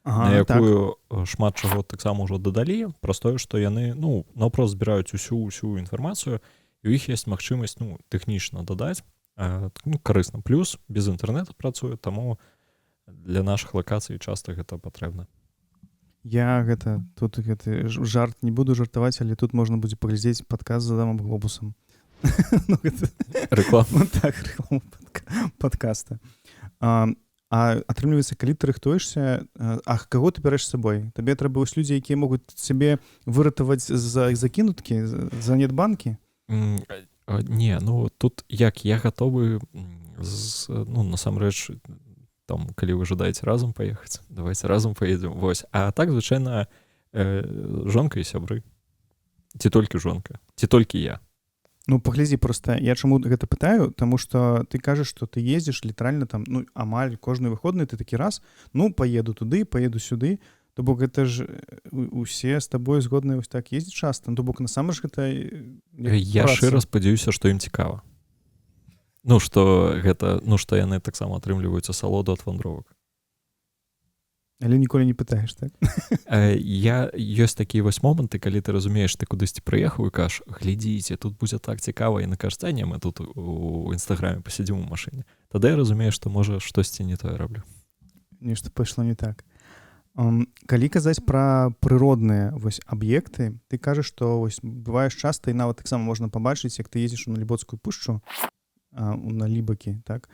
на якую шмат чаго таксама ўжо дадалі, праз тое, што яны, ну, наўпрост збіраюць усю інфармацыю, і у іх ёсць магчымасць, ну, тэхнічна дадаць, ну, карысна, плюс без інтэрнэту працуе, таму для нашых лакацый часта гэта патрэбна. Я гэта тут гэты жарт не буду жартаваць, але тут можна будзе паглядзець падкаст з Адамам Глобусам. Ну, гэта Рэклама. Ну, так, рэклама падкаста. А атрымліваецца, калі ты рыхтуешся, а каго ты бярэш з сабой? Табе трэба вось людзі, якія могуць цябе выратаваць за закінуткі, за нетбанкі? Не, ну тут як, я гатовы, ну, насамрэч, там, калі вы жадаеце разам паехаць, давайте разам паедзем. Вось. А так, звычайна, жонка і сябры. Ці толькі жонка, ці толькі я. Ну, паглядзі, просто я чаму гэта пытаю, таму што ты кажаш, што ты ездзіш літаральна там, ну, амаль кожны выходны, ты такі раз, ну, паеду туды, паеду сюды, то бок гэта ж усе з табой згодныя вось так ездзіць часта, ну, то бок насамрэч гэта, як Я праца. шчыра спадзяюся, што ім цікава. Ну, што гэта, ну, што яны таксама атрымліваюць асалоду ад вандровак. Але ніколі не пытаеш, так? Я ёсць такія вось моманты, калі ты разумееш, ты кудысьці прыехаў і кажаш: «Глядзіце, тут будзе так цікава», і на кажа: «Не, мы тут у інстаграме пасядзім у машыне». Тады я разумею, што, можа, штосьці не тое раблю. Нешта пайшло не так. Калі казаць пра прыродныя вось аб'екты, ты кажаш, што вось бываеш часта, і нават таксама можна пабачыць, як ты ездзіш у Налібоцкую пушчу, у Налібакі, так,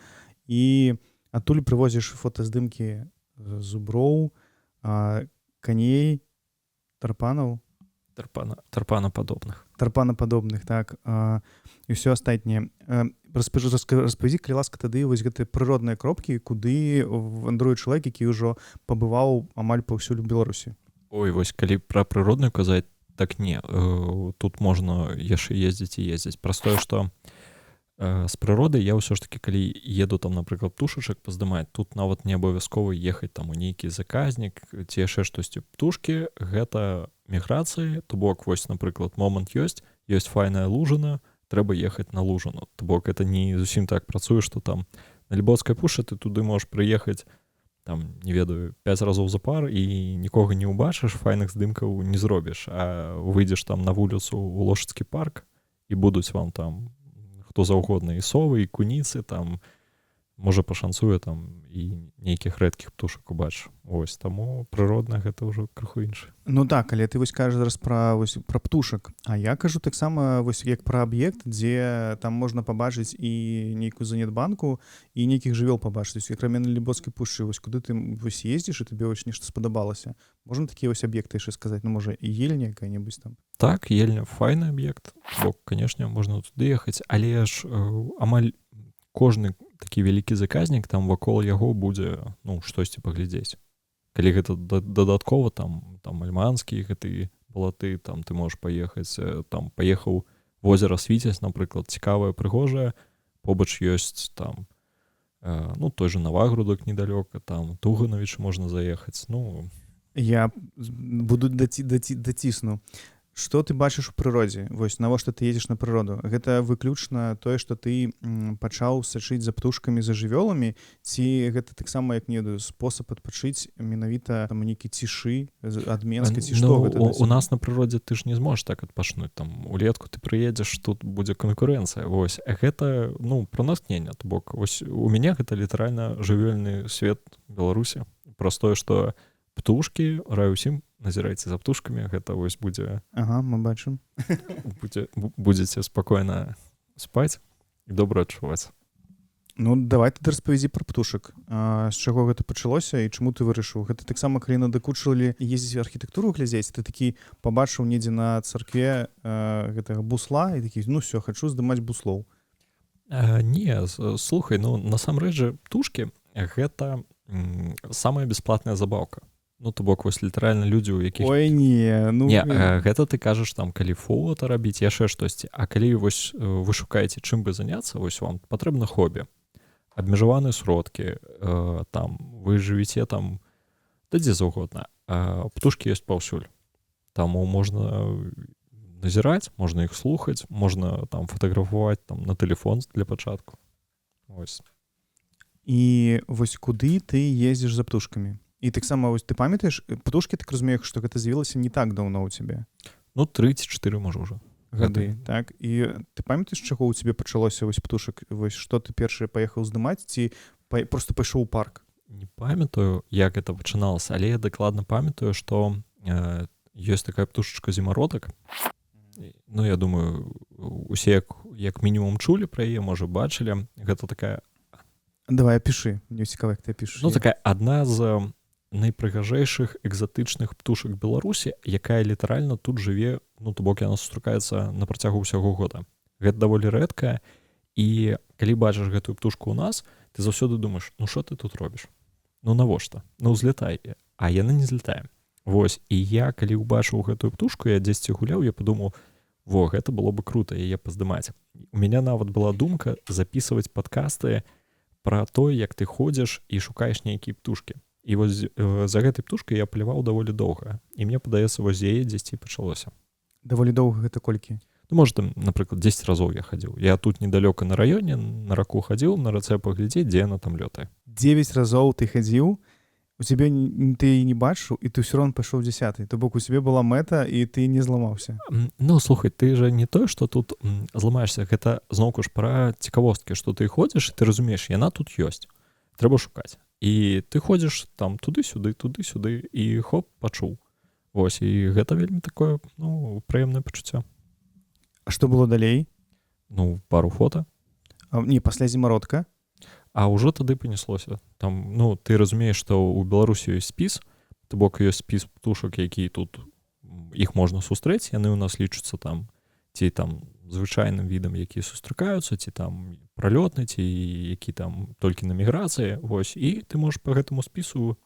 і адтуль прывозіш фотаздымкі зуброў, коней, тарпанаў. Тарпана, тарпанападобных. Тарпанападобных, так, і ўсё астатняе. Распавядзі, калі ласка, тады вось гэтыя прыродныя кропкі, куды вандруе чалавек, які ўжо пабываў амаль паўсюль у Беларусі. Ой, вось калі пра прыродную казаць, так не, тут можна яшчэ ездзіць і ездзіць. Простое, што з прыродай я ўсё ж таки, калі еду там, напрыклад, птушачак паздымаць, тут нават не абавязкова ехаць там у нейкі заказнік ці яшчэ штосьці. Птушкі — гэта міграцыі, то бок вось, напрыклад, момант ёсць файная лужына, трэба ехаць на лужыну. То бок это не зусім так працуе, что там Налібоцкая пушча, ты туды можаш прыехаць там, не ведаю, 5 разоў за пар і нікога не ўбачыш, файных здымкаў не зробіш, а выйдзеш там на вуліцу у Лошыцкі парк, і будуць вам там хто заўгодна: і совы, і куніцы там, можа, пашанцуе, там і нейкіх рэдкіх птушак убач. Ось таму прыродна — гэта ўжо крыху інша. Ну так, але ты вось кажаш зараз пра вось пра птушак, а я кажу таксама вось як пра аб'ект, дзе там можна пабачыць і нейкую занедбанку, і нейкіх жывёл пабачыць, акрамя Налібоцкай пушчы. Вось куды ты вось ездзіш і табе вось нешта спадабалася? Можна такія вось аб'екты яшчэ сказаць? Ну, можа, і Ельня якая-небудзь там. Так, Ельня — файны аб'ект, бо, канешне, можна туды ехаць, але ж амаль кожны такі вялікі заказнік, там вакол яго будзе, ну, штосьці паглядзець. Калі гэта дадаткова там Альманскі гэты балаты, там ты можаш паехаць, там паехаў возера Свіцязь, напрыклад, цікавае, прыгожае, побач ёсць там ну, той же Навагрудак недалёка, там Туганович можна заехаць, ну. Я буду даці даці дацісну. Что ты бачыш у прыродзе? Вось навошта ты едзеш на прыроду? Гэта выключна тое, что ты пачаў сачыць за птушкамі, за жывёламі, ці гэта таксама, як не ведаю, спосаб адпачыць менавіта там нейкі цішы ад Менска, ці што? Ну, гэта у нас на прыродзе ты ж не зможаш так адпачнуць. Там улетку ты прыедзеш, тут будзе канкурэнцыя. Вось гэта, ну, про натхнення, то бок ось у мяне гэта літаральна жывёльны свет Беларусі. Простое, что птушкі, раю усім, назірайце за птушкамі, гэта вось будзе Ага, мы бачым. Будзеце спакойна спаць і добра адчуваць. Ну, давай ты распавядзі пра птушак. З чаго гэта пачалося і чаму ты вырашыў? Гэта таксама, калі надакучылі ездзіць архітэктуру глядзець, ты такі пабачыў недзе на царкве гэтага бусла і такі: «Ну все, хачу здымаць буслоў»? Не, слухай, ну, насамрэч жа птушкі — гэта самая бесплатная забаўка. Ну, то бок вось літаральна людзі, у якіх Ой, не, ну. Не, гэта ты кажаш там, калі фото рабіць, яшчэ штосьці. А калі вось вы шукаеце, чым бы заняцца, вось вам патрэбна хобі, абмежаваныя сродкі, там вы жывіце там да дзе заўгодна, птушкі ёсць паўсюль. Таму можна назіраць, можна іх слухаць, можна там фатаграфаваць там на телефон для пачатку. Ось. І вось куды ты ездзіш за птушкамі? І таксама вось ты памятаеш птушкі, так разумею, што гэта з'явілася не так даўно ў цябе? Ну, 34, можа, ўжо. Гады, так. І ты памятаеш, чаго ў цябе пачалося вось птушак, вось што ты першы паехаў здымаць ці просто пайшоў у парк? Не памятаю, як это пачыналася, але я дакладна памятаю, што ёсць такая птушачка зімародак. Ну, я думаю, усе як мінімум чулі пра яе, можа, бачылі. Гэта такая Давай, пішы, мне цікава, як ты пішаш. Ну, такая адна з найпрыгажэйшых экзатычных птушак Беларусі, якая літаральна тут жыве, ну, то бок яна сустракаецца на працягу ўсяго года. Гэта даволі рэдкая, і калі бачыш гэтую птушку ў нас, ты заўсёды думаеш: «Ну що ты тут робіш, ну навошта, ну узлетай», а яна не злетае. Вось, і я калі ўбачыў гэтую птушку, я дзесьці гуляў, я падумаў: «Во, гэта было бы круто яе паздымаць». У меня нават была думка записывать падкасты про то, як ты ходзіш і шукаеш нейкія птушкі. І вось за гэтай птушкай я паляваў даволі доўга, і мне падаецца, вось яе дзесьці пачалося. Даволі доўга — гэта колькі? Ну, может, там, напрыклад, 10 разоў я хадзіў. Я тут недалёка на раёне, на раку хадзіў, на рацэ, паглядзець, дзе яна там лётае. 9 разоў ты хадзіў. У цябе ты не бачыў, і ты ўсё роўна пайшоў 10, то бок у цябе была мэта, і ты не зламаўся. Ну слухай, ты же не тое, что тут зламаешься, гэта зноўку ж пра цікавосткі, что ты ходзіш, ты разумееш, яна тут ёсць, трэба шукаць, і ты ходзіш там туды-сюды, туды-сюды, і хоп, пачуў. Вось, і гэта вельмі такое, ну, прыемнае пачуццё. А што было далей? Ну, пару фото. А, не, пасля зімародка. А ўжо тады панеслося. Там, ну, ты разумееш, што ў Беларусі ёсць спіс, то бок ёсць спіс птушак, які тут іх можна сустрэць, яны ў нас лічацца там ці там звычайным відам, які сустракаюцца, ці там пралётны, ці які там толькі на міграцыі. Вось, і ты можаш по гэтаму спісу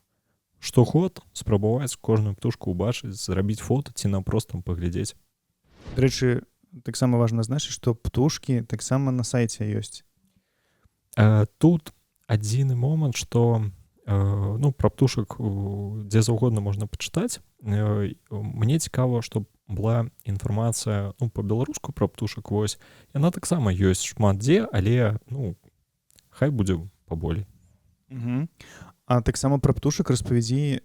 штогод спрабаваць кожную птушку ўбачыць, зрабіць фото ці наўпрост там паглядзець. Дарэчы, таксама важна значыць, што птушкі таксама на сайце ёсць. Тут адзіны момант, што ну, пра птушак дзе заўгодна можна пачытаць. Мне цікава, чтоб была інфармацыя, ну, па-беларуску пра птушак. Вось, яна таксама ёсць шмат дзе, але, ну, хай будзе паболей. А таксама пра птушак распавядзі,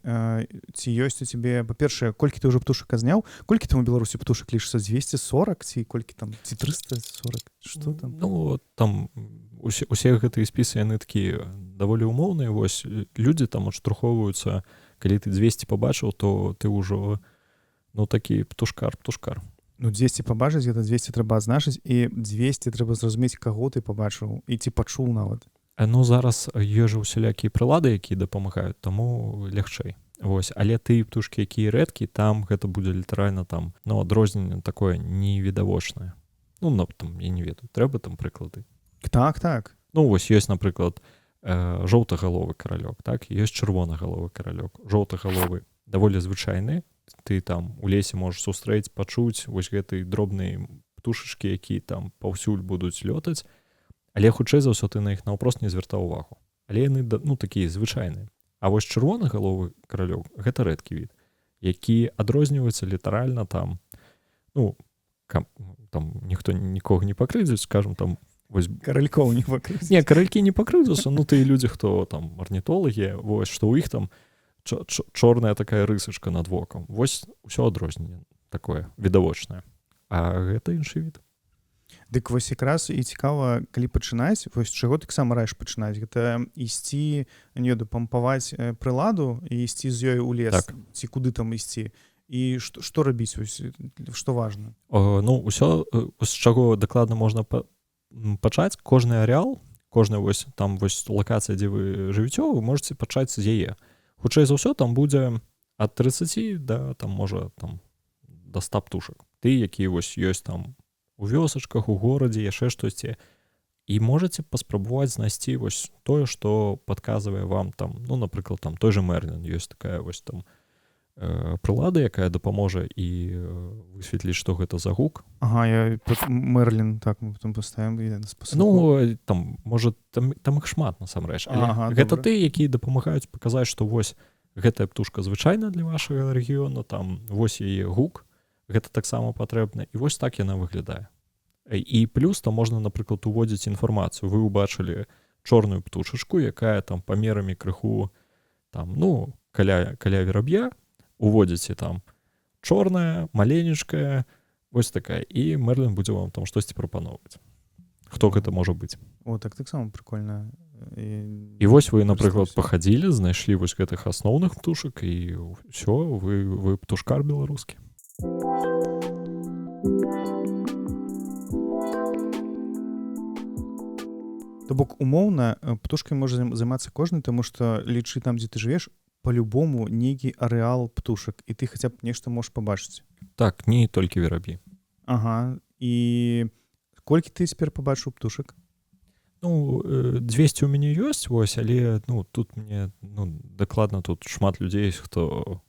ці ёсць у цябе, па-першае, колькі ты ўжо птушак азняў, колькі там у Беларусі птушак лічыцца, 240 ці колькі там, ці 340, что там? Ну, там усе гэтыя спісы, яны такія даволі умоўныя. Вось, людзі там адштурхоўваюцца, калі ты 200 пабачыў, то ты ўжо, ну, такі птушкар. Ну, 200 пабачыць, гэта 200 трэба адзначыць, і 200 трэба зразумець, каго ты пабачыў і ці пачуў нават. Ну, зараз ёсць жа усялякія прылады, якія дапамагаюць, таму лягчэй. Вось, але тыя птушкі, якія рэдкі, там гэта будзе літаральна там, ну, адрозненне такое невідавочнае. Ну, там, я не ведаю, трэба там прыклады. Так, так. Ну, вось ёсць, напрыклад, жоўтагаловы каралёк, так, ёсць чырвонагаловы каралёк. Жоўтагаловы даволі звычайны, ты там у лесе можаш сустрэць, пачуць вось гэты дробныя птушачкі, якія там паўсюль будуць лётаць, але хутчэй за ўсё ты на іх наўпрост не звяртаў увагу. Але яны, ну, такія звычайныя. А вось чырвонагаловы каралёк гэта рэдкі від, які адрозніваецца літаральна там, ну, там ніхто нікога не пакрыўдзіць, скажем, там вось каралькоў не пакрыўдзіць. Не, каралькі не пакрыўдзяцца, ну, тыя людзі, хто там арнітолагі, вось, што ў іх там чорная такая рысачка над вокам. Вось усё адрозненне такое відавочнае. А гэта іншы від. Дык вось якраз і цікава, калі пачынаць, вось чаго таксама раіш пачынаць? Гэта ісці, не ведаю, пампаваць прыладу і ісці з ёй у лес, так. Ці куды там ісці? І што рабіць, вось, што важна? Ну, усё, з чаго дакладна можна пачаць, кожны ареал, кожная вось там вось лакацыя, дзе вы жывіце, вы можете пачаць з яе. Хутчэй за ўсё там будзе ад 30 да там, можа, там да 100 птушак. Ты, якія вось ёсць там у вёсачках, у горадзе, яшчэ штосьці. І можаце паспрабаваць знайсці вось тое, што падказвае вам там, ну, напрыклад, там той же Мерлін, ёсць такая вось там прылада, якая дапаможа і высветліць, што гэта за гук. Ага, я Мерлін, так, мы потом поставим. Ну, там, можа, там іх шмат насамрэч. Але ага, гэта тыя, якія дапамагаюць паказаць, што вось гэтая птушка звычайна для вашага рэгіёна, там вось яе гук, гэта таксама патрэбна, і вось так яна выглядае. І плюс там можна, напрыклад, уводзіць інфармацыю. Вы ўбачылі чорную птушачку, якая там памерамі крыху там, ну, каля вераб'я, уводзіце там чорная, маленечкая, вось такая, і Мерлін будзе вам там штосьці прапаноўваць. Хто гэта можа быць? О, так таксама прикольна. І вось вы, напрыклад, пахадзілі, знайшлі вось гэтых асноўных птушак, і ўсё, вы птушкар беларускі. То бок умоўна птушкай можа займацца кожны, таму што лічы там, дзе ты жывеш, по-любому нейкі арэал птушак, і ты хаця б нешта можаш пабачыць. Так, не толькі вераб'і. Ага, і колькі ты цяпер пабачыў птушак? Ну, 200 у мяне ёсць, вось, але, ну, тут мне, ну, дакладна тут шмат людзей, хто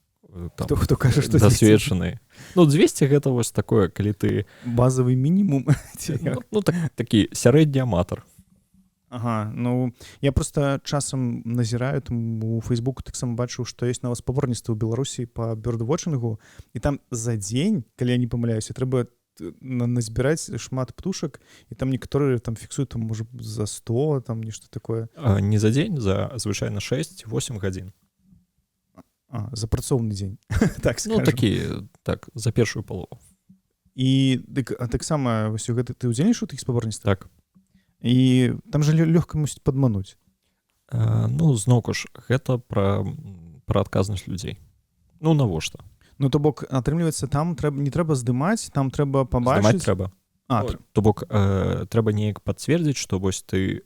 там, хто кажа, што дасведчаны. Ну, 200 гэта вось такое, калі ты базавы мінімум. Ну, так, такі сярэдні аматар. Ага, ну, я просто часам назіраю, там у Фейсбуку таксама бачыў, што ёсць нават спаборніцтва ў Беларусі па бёрдвотчынгу, і там за дзень, калі я не памыляюся, трэба назбіраць шмат птушак, і там некаторыя там фіксуюць там, можа, за 100, там нешта такое. Не за дзень, за звычайна 6-8 гадзін. За працоўны дзень, так. Ну, такі, так, за першую палову. І дык, а таксама вось у гэты ты удзельнічаў тых спаборніцтвах? Так. І там же лёгка мусіць падмануць. Ну, зноўку ж, гэта пра адказнасць людзей. Ну, навошта? Ну, то бок, атрымліваецца, там трэба, не трэба здымаць, там трэба пабачыць. Трэба. Ну, то бок трэба неяк пацвердзіць, што вось ты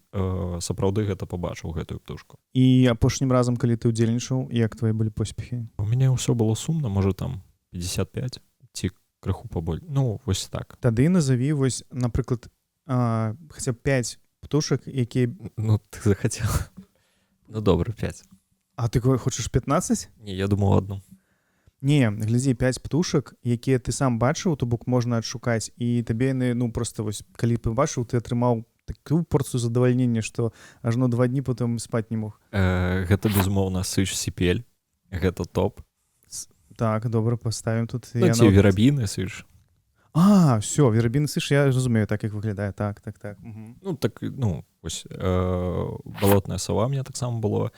сапраўды гэта пабачыў, гэтую птушку. І апошнім разам, калі ты удзельнічаў, як твои былі поспехі? У мяне ўсё было сумна, можа, там 55 ці крыху паболь, ну, вось так. Тады назаві вось, напрыклад, хаця б 5 птушак, якія Ну, ты захацеў. Ну добра, 5. А ты хочаш 15? Не, я думаў, одну. Не, глядзі, 5 птушак, якія ты сам бачыў, то бок можна адшукаць, і табе яны, ну, просто вось калі пабачыў, ты атрымаў такую порцыю задавальнення, што ажно 2 дні потым спаць не мог. Гэта безумоўна сыч сіпель, гэта топ. Так, добра, поставим тут. Ну, ці верабіны сыч. А, все, верабіны сыш, я разумею, так, як выглядае, так. Ну так, ну ось, балотная сава мне таксама было,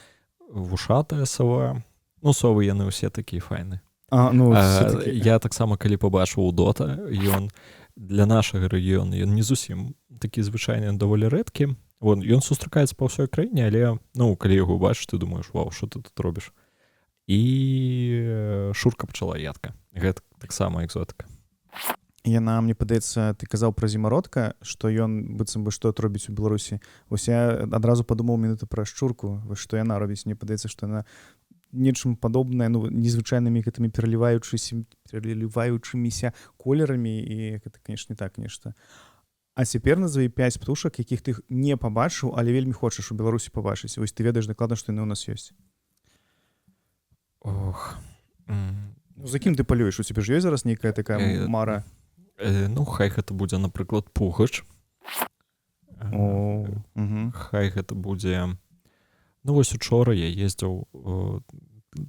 вушатая сава. Ну, совы, яны ўсе такія файны. А, ну, я таксама калі пабачыў удота, ён для нашага рэгіёна, ён не зусім такі звычайны, даволі рэдкі. Вон ён сустракаецца па ўсёй краіне, але, ну, калі яго бачыш, ты думаешь: «Вау, что ты тут робіш?» І шурка пчалаедка, гэта таксама экзотыка. Яна, мне падаецца, ты казаў пра зімародка, што ён быццам бы што робіць у Беларусі. Вось я адразу падумаў мінуту пра шчурку, вось што яна робіць. Мне падаецца, што яна нечым падобная, ну, незвычайнымі гэтымі пераліваючыміся колерамі, і гэта, конечно, не так нешта. А цяпер назови 5 птушак, якіх ты не пабачыў, але вельмі хочаш у Беларусі пабачыць. Вось ты ведаеш дакладна, што яны ў нас ёсць. Ох. Ну, за кім ты палюеш? У цябе ж ёсць зараз нейкая такая мара? Ну, хай гэта будзе, напрыклад, пугач. О. Хай гэта будзе, ну, вось учора я ездзіў,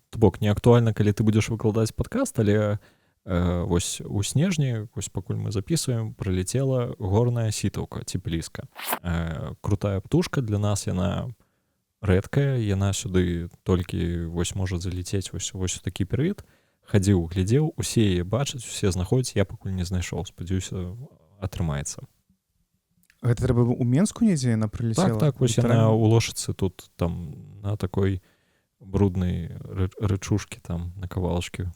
то бок не актуальна, калі ты будзеш выкладаць падкаст, але вось у снежні, вось пакуль мы записываем, пролетела горная сітаўка ці пліска. Крутая птушка, для нас яна рэдкая, яна сюды толькі вось можа заліцець вось у такі перыяд. Хадзіў, глядзеў, усе яе бачаць, усе знаходзяць, я пакуль не знайшоў, спадзяюся, атрымаецца. Гэта трэба у Менску недзе яна прылецела? Так, вось яна ў Лошыцы тут, там на такой бруднай рачушкі, там на кавалачкі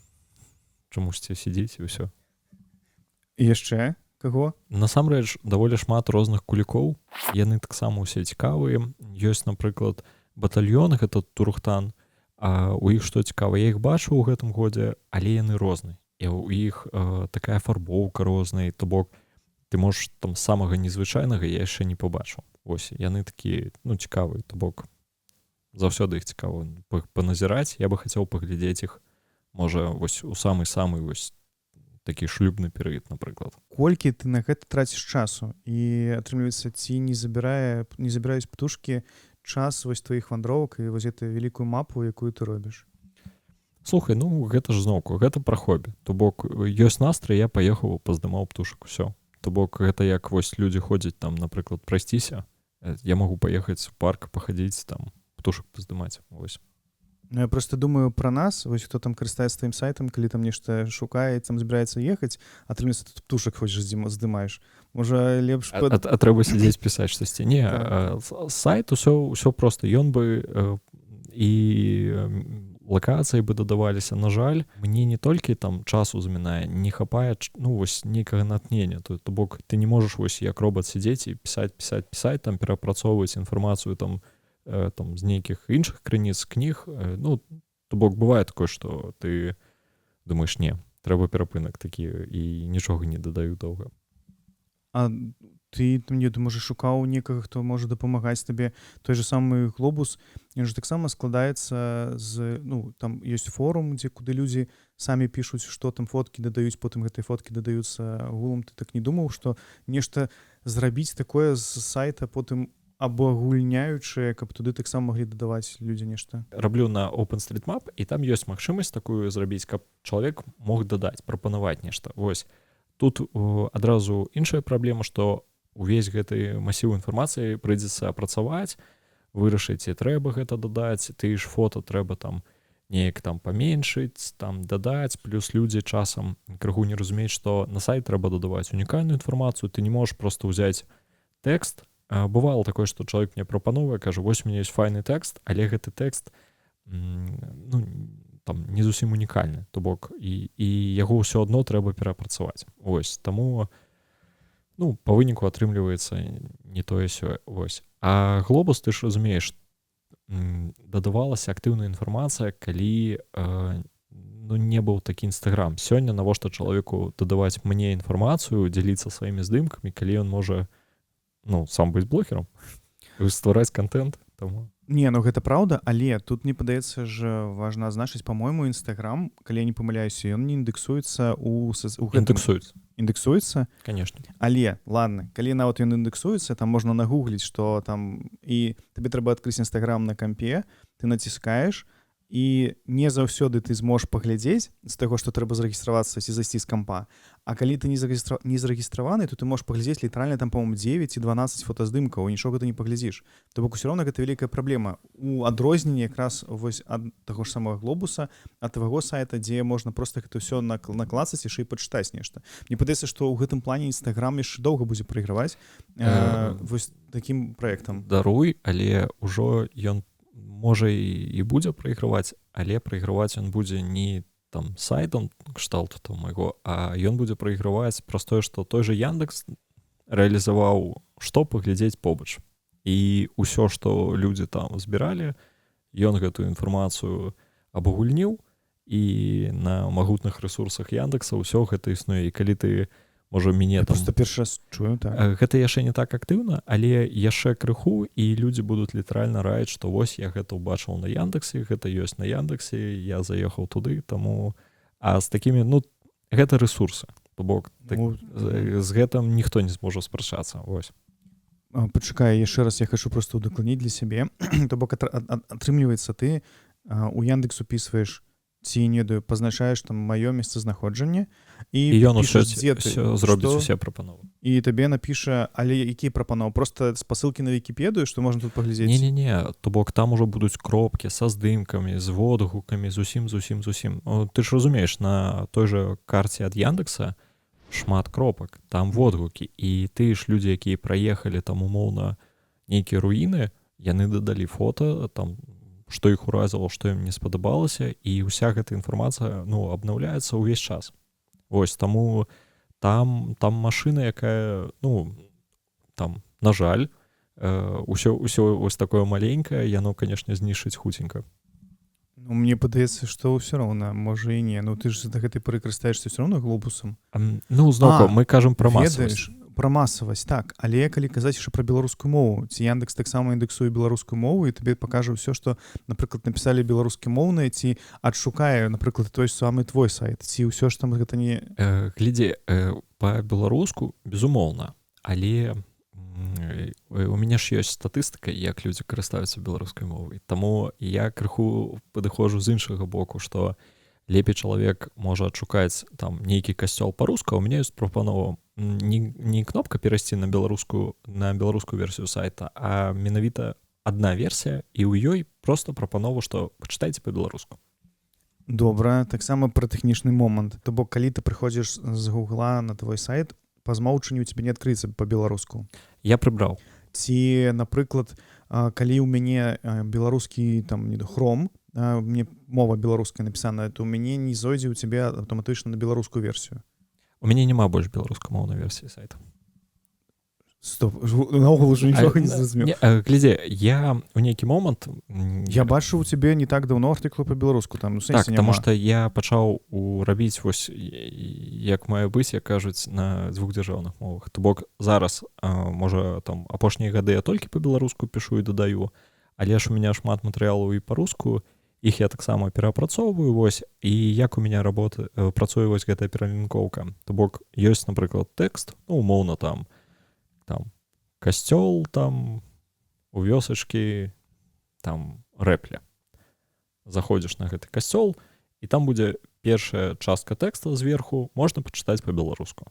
чамусьці сядзіць, і ўсё. І яшчэ каго? Насамрэч даволі шмат розных кулікоў, яны таксама ўсе цікавыя. Ёсць, напрыклад, батальён, гэта турухтан. А у іх што цікава, я іх бачу ў гэтым годзе, але яны розныя, і у іх такая фарбоўка розная, то бок ты можаш там самага незвычайнага я яшчэ не пабачыў. Ось яны такія, ну, цікавыя, то бок заўсёды іх цікава паназіраць. Я бы хацеў паглядзець іх, можа, вось у самы-самы вось такі шлюбны перыяд, напрыклад. Колькі ты на гэта траціш часу, і атрымліваецца, ці не забіраюць птушкі час вось тваіх вандровак і вось гэтую вялікую мапу, якую ты робіш? Слухай, ну гэта ж зноўку, гэта пра хобі, то бок ёсць настрой, я паехаў, паздымаў птушак, усё. То бок гэта як вось людзі ходзяць там, напрыклад, прайсціся, я магу паехаць у парк, пахадзіць там, птушак паздымаць, вось. Ну, я просто думаю про нас, вось хто там карыстаецца тваім сайтам, калі там нешта шукае, там збіраецца ехаць, атрымліваецца, тут птушак хочаш здымаеш. Можа, лепш А трэба сядзець пісаць штосьці. Не, сайт усё просто, ён бы і лакацыі бы дадаваліся. На жаль, мне не толькі там часу замінае, не хапае ну вось нейкага натхнення. То бок ты не можаш вось як робат сядзець і пісаць, пісаць, пісаць, там перапрацоўваць інфармацыю там з нейкіх іншых крыніц, кніг. Ну, то бок бывае такое, что ты думаешь: «Не, трэба перапынак такі», і нічога не дадаю доўга. А ты там не, ты, можа, шукаў некага, хто можа дапамагаць табе? Той же самы глобус, ён же таксама складаецца з, ну, там ёсць форум, дзе, куды людзі самі пішуць, што там, фоткі дадаюць, потым гэтыя фоткі дадаюцца гулам. Ты так не думаў, што нешта зрабіць такое з сайта потым абагульняючае, каб туды таксама маглі дадаваць людзі нешта? Раблю на OpenStreetMap, і там ёсць магчымасць такую зрабіць, каб чалавек мог дадаць, прапанаваць нешта. Вось тут адразу іншая праблема, што увесь гэты масіў інфармацыі прыйдзецца апрацаваць, вырашыць, ці трэба гэта дадаць, ты ж фото трэба там. Неяк там паменшыць, там дадаць. Плюс людзі часам крыху не разумеюць, што на сайт трэба дадаваць унікальную інфармацыю. Ты не можаш просто ўзяць тэкст. Бывало такое, что чалавек мне прапановвае, кажа: «Вось у меня есть файны тэкст», але гэты тэкст, ну, там не зусім унікальны, то бок і яго ўсё адно трэба перапрацаваць. Ось таму, ну, по выніку атрымліваецца не тое сёе. Вось, а глобус, ты ж разумееш, дадавалася актыўная інфармацыя, калі ну, не быў такі Інстаграм. Сёння навошта чалавеку дадаваць мне інфармацыю, дзяліцца сваімі здымкамі, калі ён можа, ну, сам быць блогерам, ствараць контент? Таму Не, ну гэта праўда, але тут мне падаецца ж, важна адзначыць, по-моему, Інстаграм, калі я не памыляюся, ён не індэксуецца у гэтым. Індэксуецца. Індэксуецца? Конечно. Але ладно, калі нават ён індэксуецца, там можна нагугліць, что там, і табе трэба адкрыць Інстаграм на кампе, ты націскаеш, і не заўсёды ты зможаш паглядзець з таго, што трэба зарэгістравацца ці зайсці з кампа. А калі ты не зарэгістраваны, то ты можаш паглядзець літаральна там, по-моему, 9 ці 12 фотаздымкаў, нічога ты не паглядзіш. То бок усё роўна гэта вялікая праблема у адрозненне якраз вось ад таго ж самага глобуса, ад твайго сайта, дзе можна просто гэта ўсё наклацаць, яшчэ і пачытаць нешта. Мне падаецца, што ў гэтым плане Інстаграм яшчэ доўга будзе прайграваць вось такім праектам. Даруй, але ўжо ён можа і будзе прайграваць, але прайграваць ён будзе не там сайтам кшталту там майго, а ён будзе прайграваць праз тое, што той же Яндекс рэалізаваў, што паглядзець побач, і ўсё, што людзі там збіралі, ён гэтую інфармацыю абагульніў, і на магутных рэсурсах Яндекса ўсё гэта існуе. І калі ты, можа, мяне там Просто першы раз чую, так. Гэта яшчэ не так актыўна, але яшчэ крыху, і людзі будуць літаральна раіць, што вось я гэта ўбачыў на Яндексе, гэта ёсць на Яндексе, я заехаў туды. Таму, а з такімі, ну, гэта рэсурсы, то бок так, Ну, з гэтым ніхто не зможа спрачацца, вось. Пачакай, яшчэ раз, я хочу просто удакладніць для сябе. То бок атрымліваецца, ты у Яндекс упісваеш ці, не ведаю, пазначаеш там маё месцазнаходжанне і І ён усё пішаш, дзе ты, всё зробіць, што, усе прапановы. І табе напіша, але які прапанов? Просто спасылкі на Вікіпедыю, што можна тут паглядзець? Не, то бок там ужо будуць кропкі са здымкамі, з водгукамі, зусім, зусім, зусім. О, ты ж разумееш, на той же карце ад Яндекса шмат кропак, там водгукі, і ты ж людзі, якія праехалі там умоўна нейкія руіны, яны дадалі фото там, што іх уразіла, што ім не спадабалася, і ўся гэта інфармацыя, ну, абнаўляецца ўвесь час. Вось таму там машына, якая, ну, там, на жаль, ўсё ось такое маленькае, яно, конечно, знішчыць хуценька. Ну, мне падаецца, што ўсё роўна, можа, і не. Ну, ты ж да гэтай пары карыстаешся ўсё роўна глобусам. Ну, зноўку А, мы кажам пра масавасць. Ведаеш, пра масавасць, так, але калі казаць яшчэ пра беларускую мову, ці Яндекс таксама індэксуе беларускую мову і табе пакажа ўсё, што, напрыклад, напісалі беларускамоўныя, ці адшукае, напрыклад, той самы твой сайт, ці ўсё ж там гэта не Глядзі, па-беларуску безумоўна, але у мяне ж ёсць статыстыка, як людзі карыстаюцца беларускай мовай. Таму я крыху падыходжу з іншага боку, што лепей чалавек можа адшукаць там нейкі касцёл па-руску, а у мяне ёсць прапанова, не кнопка перайсці на беларускую версію сайта, а менавіта одна версія, і ў ёй просто прапанова, што пачытайце па-беларуску. Добра, таксама пра тэхнічны момант. То бок калі ты прыходзіш з гугла на твой сайт, па змоўчанню тебе не адкрыецца па-беларуску? Я прыбраў. Ці, напрыклад, калі ў мяне беларускі там, не, хром, мне мова беларуская напісаная, то ў мяне не зойдзе ў цябе аўтаматычна на беларускую версію? У мяне няма больш беларускамоўнай версіі сайта. Стоп, наогул ужо нічога не зразумеў. Не, глядзі, я у нейкі момант Я бачу у цябе не так даўно артыкулы па-беларуску там, ну, так, сэнсе, таму няма. што я пачаў рабіць вось як мае быць, як кажуць, на дзвюх дзяржаўных мовах. То бок зараз, можа, там апошнія гады я толькі па-беларуску пішу і дадаю, але ж у меня шмат матэрыялаў і па-руску, іх я таксама перапрацоўваю. Вось, і як у меня работа працуе вось гэтая пералінкоўка: то бок ёсць, напрыклад, тэкст, ну, умоўна, там касцёл там у вёсачкі там Рэпля, заходзіш на гэты касцёл, і там будзе першая частка тэкста зверху: можна пачытаць па-беларуску.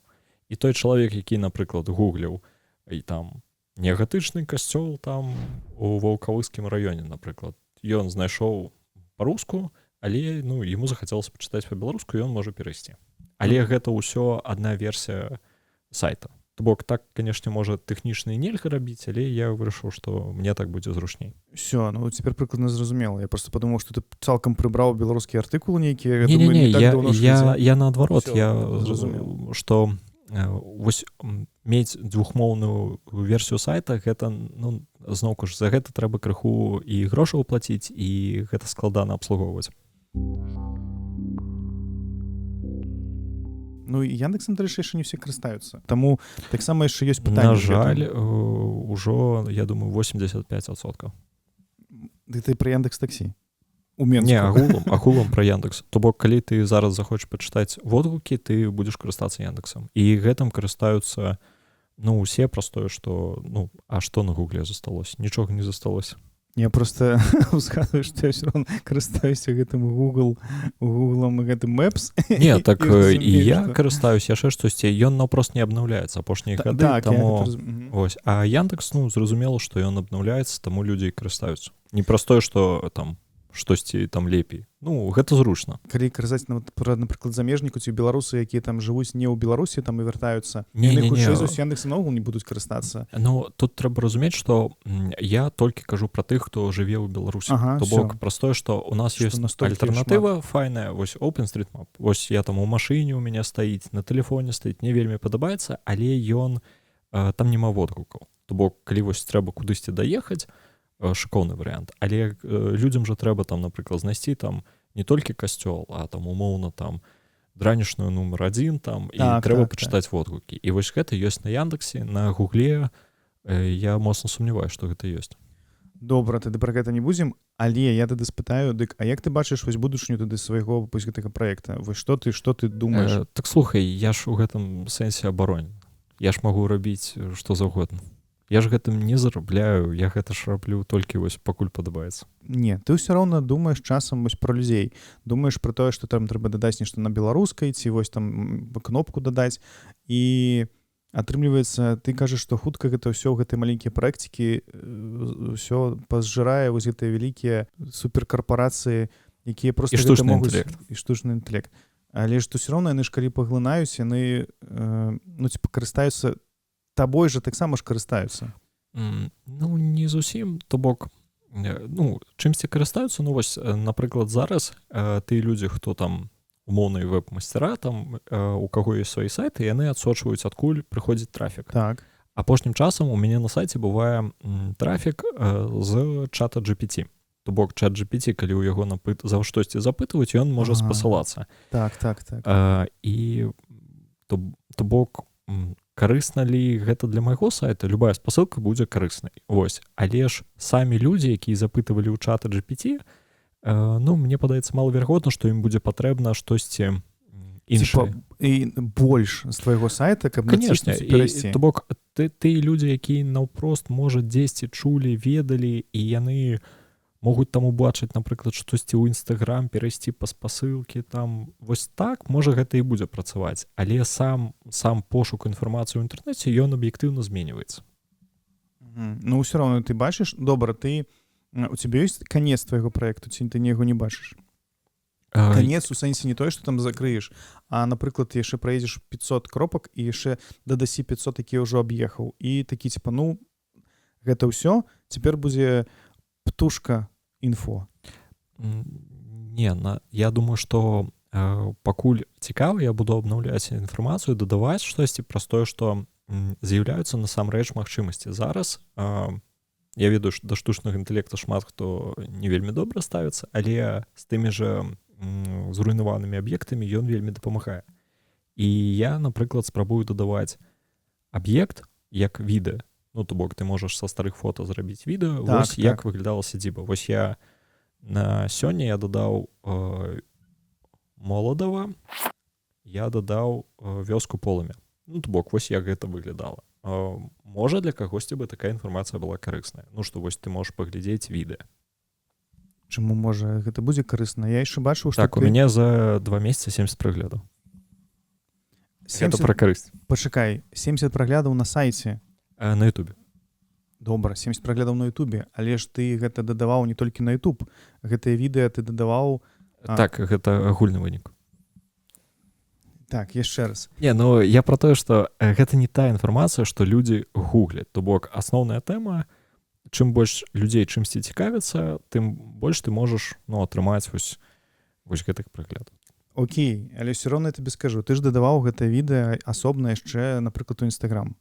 І той чалавек, які, напрыклад, гугліў і там негатычны касцёл там у Ваўкавыскім раёне, напрыклад, ён знайшоў па-руску. але, ну, ему захацелася пачытаць па-беларуску, ён можа перайсці. Але гэта ўсё одна версія сайта. То бок так, конечно, можа, тэхнічна і нельга рабіць, але я вырашыў, што мне так будзе зручней. Все, ну, цяпер прыкладна зразумела. Я просто подумаў, что ты цалкам прыбраў беларускія артыкулы нейкія. Не, не, не, я наадварот, я зразумеў, что вось мець двухмоўную версію сайта, гэта, ну, зноўку ж, за гэта трэба крыху і грошаў плаціць, і гэта складана абслугоўваць. Ну, і Яндексам, дарэчы, яшчэ не все карыстаюцца. Таму таксама яшчэ ёсць пытанне. На жаль, ўжо, я думаю, 85%. Ды ты пра Яндекс Таксі? У Менску. Не, агулам пра Яндекс. То бок, калі ты зараз захочаш пачытаць водгукі, ты будзеш карыстацца Яндексам. І гэтым карыстаюцца, ну, усе, простое, што, ну, а што на Гугле засталося? Нічога не засталося. Я просто узгадываю, што я ўсё равно карыстаюся гэтым Гуглам і гэтым Maps. Не, так і я карыстаюсь яшчэ штосьці, ён наўпрост не абнаўляецца апошнія гады, так, таму вось. А Яндекс, ну, зразумела, што ён абнаўляецца, таму людзі карыстаюцца. Не простое, што там штосьці там лепей. Ну, гэта зручна. Калі казаць нават пра, напрыклад, замежніку ці беларусы, якія там жывуць не ў Беларусі, там і вяртаюцца, Не, не, не. з Яндексам наогул не будуць карыстацца. Ну, тут трэба разумець, што я толькі кажу пра тых, хто жыве ў Беларусі. Ага, То бок простое, што у нас што ёсць настолькі альтэрнатыва файная, вось OpenStreetMap. Вось я там у машыне у мяне стаіць, на тэлефоне стаіць, мне вельмі падабаецца, але ён там няма водгукаў. То бок, калі вось трэба кудысьці даехаць, шыкоўны варыянт. Але людзям жа трэба там, напрыклад, знайсці там не толькі касцёл, а там умоўна там дранічную нумар 1 там, і трэба пачытаць водгукі. І вось гэта ёсць на Яндексе, на Гугле я моцна сумняваюсь, што гэта ёсць. Добра, тады пра гэта не будзем, але я тады спытаю, дык, а як ты бачыш вось будучыню тады свайго вось гэтага праекта? Вось што ты думаеш? Так слухай, я ж у гэтым сэнсе абаронь. Я ж магу рабіць што заўгодна. Я ж гэтым не зарабляю, я гэта ж раблю толькі вось пакуль падабаецца. Не, ты ўсё роўна думаеш часам вось пра людзей. Думаеш пра тое, што там трэба дадаць нешта на беларускай, ці вось там кнопку дадаць. І атрымліваецца, ты кажаш, што хутка гэта ўсё, гэтыя маленькія праекцікі, ўсё пазжырае вось гэтыя вялікія суперкарпорацыі, якія просто І гэта штучны могуць інтэлект. І штучны інтэлект. Але ж то ўсё роўна яны ж калі паглынаюць, яны ну, типа, карыстаюцца табой жа таксама ж карыстаюцца. Ну, не зусім, то бок, ну, чымсьці карыстаюцца, ну, вось, напрыклад, зараз тыя людзі, хто там умоўныя веб-майстара, там, у каго ёсць свае сайты, яны адсочваюць, адкуль прыходзіць трафік. Апошнім часам у мяне на сайце бывае трафік з чата джи пи ти. То бок чат джи пи ти, калі ў яго за штосьці запытваюць, ён можа спасылацца. І то бок, карысна лі гэта для майго сайта? Любая спасылка будзе карыснай. Вось. Але ж самі людзі, якія запытывалі ў чата джи пи ти, ну, мне падаецца, малаверагодна, што ім будзе патрэбна штосьці іншае. Типа, і больш з твайго сайта, каб Конечно, націснуць і перайсці. То бок, ты людзі, якія наўпрост, можа, дзесьці чулі, ведалі, і яны могуць там убачыць, напрыклад, штосьці ў Інстаграм, перайсці па спасылкі, там, вось так, можа, гэта і будзе працаваць. Але сам пошук інфармацыі ў інтэрнэце, ён аб'ектыўна зменьваецца. Ну, ўсё роўна ты бачыш, добра, у цябе ёсць канец твайго праекту, ці ты яго не бачыш? Канец у сэнсе не тое, што там закрыеш, а, напрыклад, ты яшчэ праедзеш 500 кропак і яшчэ дадасі 500, якія ўжо аб'ехаў. І такі, типа, ну, гэта ўсё, цяпер будзе птушка інфо. Не, я думаю, што пакуль цікава, я буду абнаўляць інфармацыю, дадаваць штосьці, простое, што з'яўляюцца насамрэч магчымасці. Зараз я ведаю, што да штучнага інтэлекта шмат хто не вельмі добра ставіцца, але з тымі ж зруйнаванымі аб'ектамі ён вельмі дапамагае. І я, напрыклад, спрабую дадаваць аб'ект як відэа. Ну, то бок, ты можаш са старых фота зрабіць відэа, вось як выглядала сядзіба. Вось я на сёння я дадаў Моладава, я дадаў вёску Полымя. Ну, то бок, вось як гэта выглядала. Можа, для кагосьці бы такая інфармацыя была карысная. Ну, што вось ты можаш паглядзець відэа. Чаму, можа, гэта будзе карысна? Я яшчэ бачыў, што Так, у ты мяне за 2 месяца 70 праглядаў. Гэта 70 пра карысць. Пачакай, 70 праглядаў на сайце? На Ютубе. Добра, 70 праглядаў на Ютубе, але ж ты гэта дадаваў не толькі на Ютуб. Гэтыя відэа ты дадаваў Так, гэта агульны вынік. Так, яшчэ раз. Не, ну я про тое, что гэта не тая інфармацыя, што людзі гугляць. То бок асноўная тэма, чым больш людзей чымсьці цікавіцца, тым больш ты можаш, ну, атрымаць вось гэтых праглядаў. Окей, але все роўна я табе скажу, ты ж дадаваў гэта відэа асобна яшчэ, напрыклад, у Інстаграм.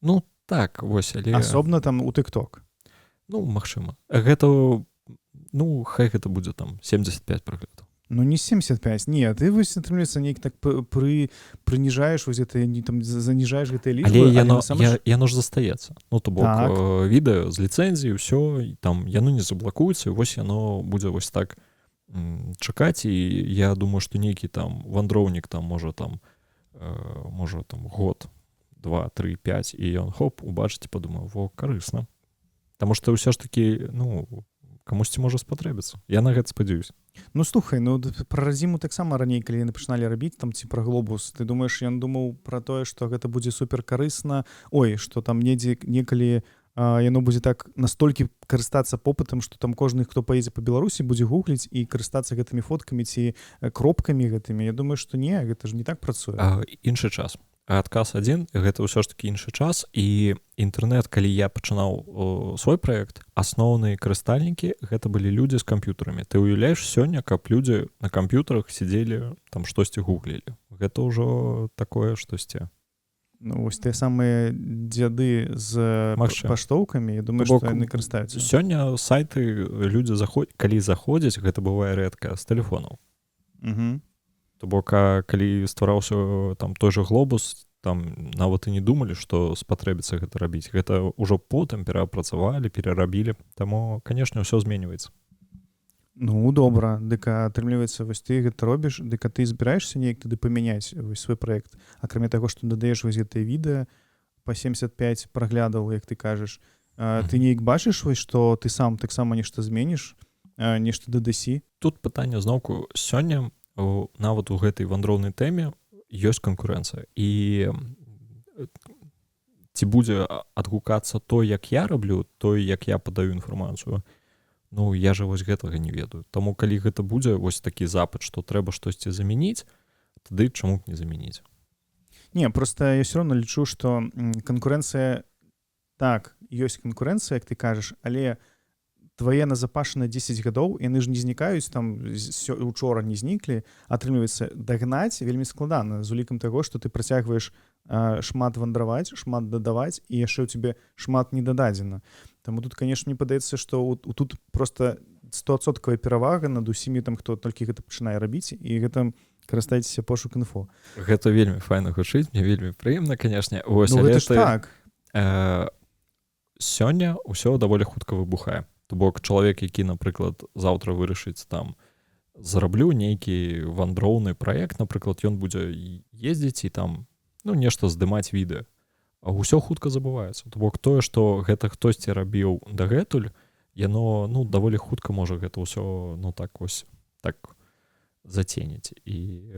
Ну так, вось, але асобна там у TikTok. Ну, магчыма. Гэта, ну, хай гэта будзе там 75 праглядаў. Ну не 75, не, ты вось атрымліваецца неяк так прыніжаеш вось это, не там заніжаеш гэтыя лічбы. Але яно, насамрэч яно ж застаецца. Ну, то бок Так. Відэа з ліцэнзіі, ўсё, і там яно не заблакуецца, і вось яно будзе вось так чакаць, і я думаю, што нейкі там вандроўнік там можа там год, два, тры, пяць, і ён хоп, убачыць, падумаў: во, карысна. Таму што ўсё ж такі, ну, камусьці можа спатрэбіцца. Я на гэта спадзяюсь. Ну слухай, ну пра радзіму таксама раней, калі яны пачыналі рабіць там ці пра глобус, ты думаеш, ён думаў пра тое, што гэта будзе супер карысна, ой, што там недзе некалі яно будзе так настолькі карыстацца попытам, што там кожны, хто паедзе па Беларусі, будзе гугліць і карыстацца гэтымі фоткамі ці кропкамі гэтымі? Я думаю, што не, гэта ж не так працуе. Іншы час. Адказ адзін: гэта ўсё ж такі іншы час і інтэрнэт. Калі я пачынаў свой праект, асноўныя карыстальнікі гэта былі людзі з камп'ютарамі. Ты уяўляеш сёння, каб людзі на камп'ютарах сидзелі там, штосьці гуглілі? Гэта ўжо такое штосьці. Ну вось тыя самыя дзяды з Магчыма. паштоўкамі, я думаю, То бок што яны карыстаюцца. Сёння сайты людзі заходзяць, калі заходзяць, гэта бывае рэдка, з тэлефонаў. То бок а калі ствараўся там той же глобус, там нават і не думалі, што спатрэбіцца гэта рабіць. Гэта ўжо потым перапрацавалі, перарабілі. Таму, канешне, ўсё зменьваецца. Ну добра, дык атрымліваецца, вось ты гэта робіш, дык а ты збіраешся неяк тады памяняць вось свой праект, акрамя таго, што дадаеш вось гэтыя відэа па 75 праглядаў, як ты кажаш, ты неяк бачыш вось, што ты сам таксама нешта зменіш, нешта дадасі? Тут пытанне зноўку: сёння нават у гэтай вандроўнай тэме ёсць канкурэнцыя, і ці будзе адгукацца то, як я раблю, той, як я падаю інфармацыю, ну я же вось гэтага не ведаю. Таму калі гэта будзе вось такі запыт, што трэба штосьці замяніць, тады чаму б не замяніць? Не, просто я все равно лічу, што канкурэнцыя, так, ёсць канкурэнцыя, як ты кажаш, але твае назапашаны 10 гадоў, яны ж не знікаюць там, учора не зніклі. Атрымліваецца, дагнаць вельмі складана з улікам таго, што ты працягваеш шмат вандраваць, шмат дадаваць, і яшчэ ў цябе шмат не дададзена. Таму тут, конечно, мне падаецца, што тут просто 100-адсоткавая перавага над усімі там, хто толькі гэта пачынае рабіць, і гэта карыстайцеся пошук інфо. Гэта вельмі файна гучыць, мне вельмі прыемна, канешне. Ось, Ну, але гэта ж так. Сёння ўсё даволі хутка выбухае. То бок чалавек, які, напрыклад, заўтра вырашыць там: зараблю нейкі вандроўны праект, напрыклад, ён будзе ездзіць і там, ну, нешта здымаць відэа, а ўсё хутка забываецца. То бок тое, што гэта хтосьці рабіў дагэтуль, яно, ну, даволі хутка можа гэта ўсё, ну, так вось так заценіць, і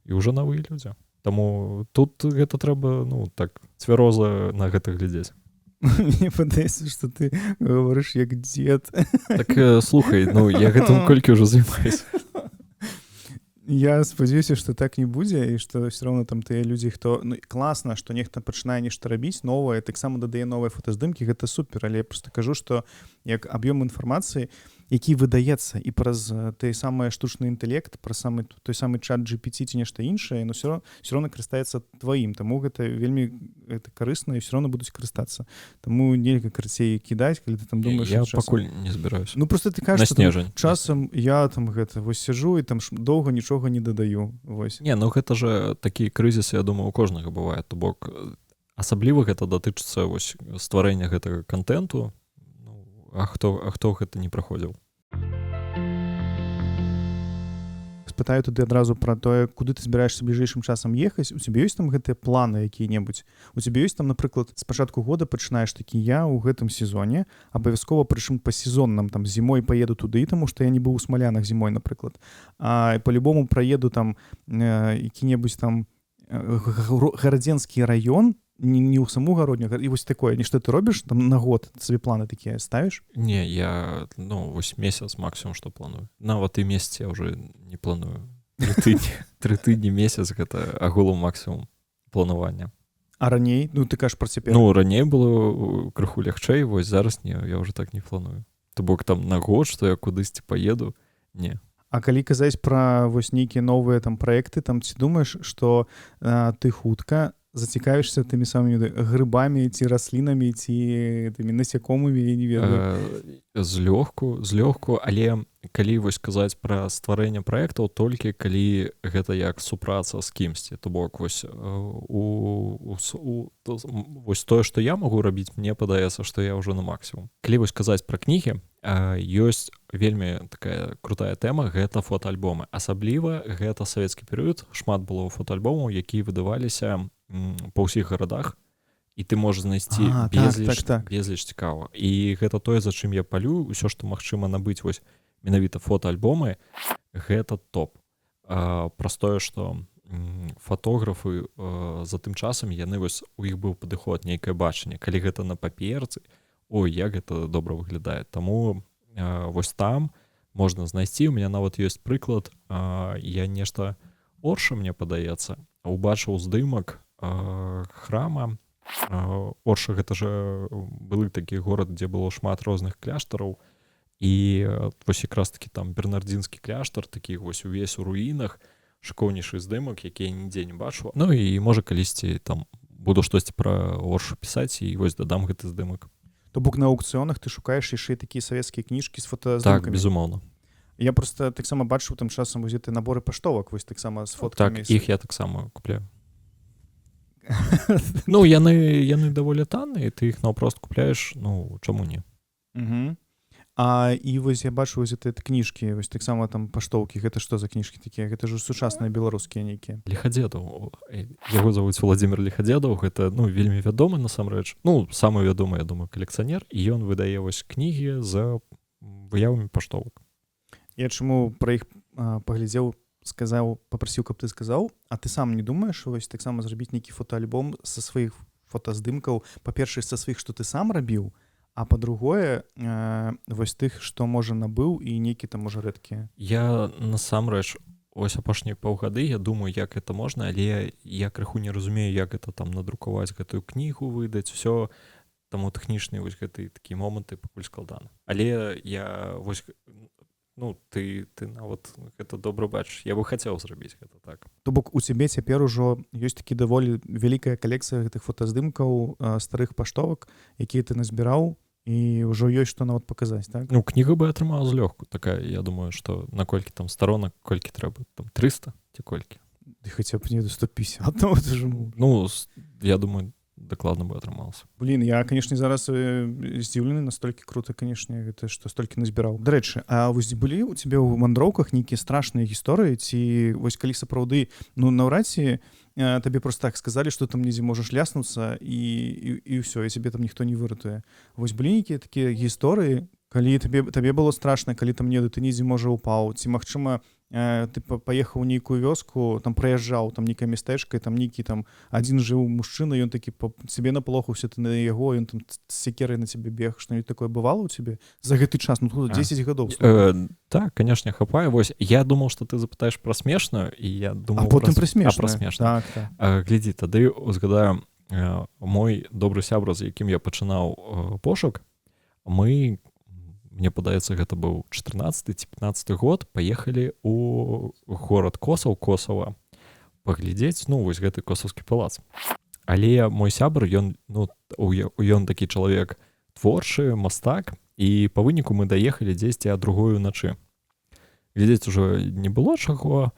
ўжо новыя людзі. Таму тут гэта трэба, ну, так цвяроза на гэта глядзець. Мне падаецца, што ты гаворыш як дзед. Так, слухай, ну я гэтым колькі ўжо займаюсь. Я спадзяюся, што так не будзе і што все роўна там тыя людзі, хто, ну, класна, што нехта пачынае нешта рабіць новае, таксама дадае новыя фотаздымкі, гэта супер, але я просто кажу, што як аб'ём інфармацыі, які выдаецца і праз той самы штучны інтэлект, пра самы той самы чат GPT ці нешта іншае, но все роўна карыстаецца тваім, таму гэта вельмі, это карысна, і все роўна будуць карыстацца. Таму нельга карацей кідаць, калі ты там думаеш, Я часам пакуль не збіраюся. Ну просто ты На кажаш, што там снежань. часам я там гэта вось сяжу і там доўга нічога не дадаю. Вось. Не, ну гэта же такі крызіс, я думаю, у кожнага бывае. То бок асабліва гэта датычыцца вось стварэння гэтага кантэнту. Ну, а хто гэта не праходзіў? Спытаю тады адразу пра тое, куды ты збіраешся бліжэйшым часам ехаць. У цябе ёсць там гэтыя планы якія-небудзь? У цябе ёсць там, напрыклад, з пачатку года пачынаеш такі: я ў гэтым сезоне абавязкова, прычым па сезонным, там зімой паеду туды, таму што я не быў у Смалянах зімой, напрыклад, а по-любому праеду там які-небудзь там Гарадзенскі раён. не ў саму Гародню, і вось такое нешта ты робіш там на год, сабе планы такія ставіш? Не, я, ну, вось месяц максимум, что планую. Нават і месяц я уже не планую. 3 тыдні, месяц — гэта агулам максимум планавання. А раней, ну, ты кажаш про цяпер. Ну, раней было крыху лягчэй, вось зараз не, я уже так не планую. То бок там на год, што я кудысьці паеду, не. А калі казаць пра вось нейкія новыя там праекты, там ці думаеш, што ты хутка зацікавішся тымі самымі грыбамі ці раслінамі, ці тымі насякомымі, я не ведаю? Злёгку, але калі вось казаць пра стварэнне праектаў, толькі калі гэта як супраца з кімсьці. То бок вось вось тое, што я магу рабіць, мне падаецца, што я ўжо на максимум. Калі вось казаць пра кнігі, ёсць вельмі такая крутая тэма, гэта фотаальбомы. Асабліва гэта савецкі перыяд, шмат было фотаальбомаў, якія выдаваліся па ўсіх гарадах, і ты можаш знайсці безліч, безліч цікава. І гэта тое, за чым я палю, ўсё, што магчыма набыць, вось менавіта фотаальбомы, гэта топ. Праз тое, што фатографы за тым часам, яны вось, у іх быў падыход, нейкае бачанне. Калі гэта на паперцы, ой, як гэта добра выглядае. Таму вось там можна знайсці. У меня нават ёсць прыклад, я нешта Орша, мне падаецца, убачыў здымак храма. Орша — гэта же былы такі горад, дзе было шмат розных кляштараў, і вось якраз таки там бернардзінскі кляштар, такі вось увесь у руінах, шыкоўнейшы здымак, які я нідзе не бачу. Ну і можа, калісьці там буду штосьці пра Оршу пісаць і вось дадам гэты здымак. То бок на аўкцыёнах ты шукаеш яшчэ і такія савецкія кніжкі з фотаздымкамі? Так, безумоўна. Я просто таксама бачыў там часам вось гэты наборы паштовак, вось таксама з фоткамі. Так, іх я таксама купляю. Ну, яны даволі танныя, ты іх наўпрост купляеш, ну, чаму не? Мгм. А і вось я бачу вось гэты кніжкі, вось таксама там паштоўкі, гэта што за кніжкі такія? Гэта ж сучасныя беларускія нейкія. Лихадзедаў, яго завуць Владимир Лихадзедаў, гэта, ну, вельмі вядомы насамрэч, ну, самы вядомы, я думаю, калекцыянер, і ён выдае вось кнігі з выявамі паштовак. Я чаму пра іх паглядзеў, сказаў, папрасіў, каб ты сказаў: а ты сам не думаеш вось таксама зрабіць нейкі фотаальбом са сваіх фотаздымкаў, па-першае, са сваіх, што ты сам рабіў, а па-другое, вось тых, што можа набыў, і нейкі там можа рэдкія? Я насамрэч ось апошнія паўгады я думаю, як это можна, але я крыху не разумею, як это там надрукаваць гэтую кнігу, выдаць все, таму тэхнічныя вось гэты такія моманты пакуль складана. Але я вось, ну, ты нават гэта добра бачыш, я бы хацеў зрабіць гэта, так. То бок у цябе цяпер ужо ёсць такі даволі вялікая калекцыя гэтых фотаздымкаў, старых паштовак, якія ты назбіраў, і ўжо ёсць што нават паказаць, так? Ну, кніга бы атрымала злёгку такая, я думаю, что на колькі там старонак, колькі трэба там, 300 ці колькі? Ты хаця б не до 150, ну, это ж. Ну, я думаю, дакладна бы атрымалася. Блин, я, конечно, зараз здзіўлены, настолькі круто, конечно, гэта, што столькі назбіраў. Дарэчы, а вось былі у цябе ў вандроўках нейкія страшныя гісторыі, ці вось калі сапраўды, ну, наўрад ці табе просто так сказалі, што там недзе можаш ляснуцца і ўсё, і цябе там ніхто не выратуе? Вось былі нейкія такія гісторыі, калі табе было страшна, калі там не ты недзе можа упаў, ці, магчыма, ты паехаў у нейкую вёску, там праязджаў, там нейкае мястэчка, і там нейкі там адзін жыў мужчына, ён такі цябе наплохаўся, ты на яго, ён там з сякерай на цябе бег? Что-нибудь такое бывало у цябе за гэты час, ну, тут 10 гадоў? Так, конечно, хапае. Вось я думал, что ты запытаеш пра смешную, і я думал А потым пра смешную. Пра смешную. Так. Глядзі, тады узгадаю, мой добры сябра, з якім я пачынаў пошук, мы, мне падаецца, гэта быў 14 ці 15 год, паехалі у горад Косаў, Косава, паглядзець, ну, вось гэты Косаўскі палац. Але мой сябр, ён, ну, ён такі чалавек творчы, мастак, і па выніку мы даехалі дзесьці а другую начы, глядзець ужо не было чаго,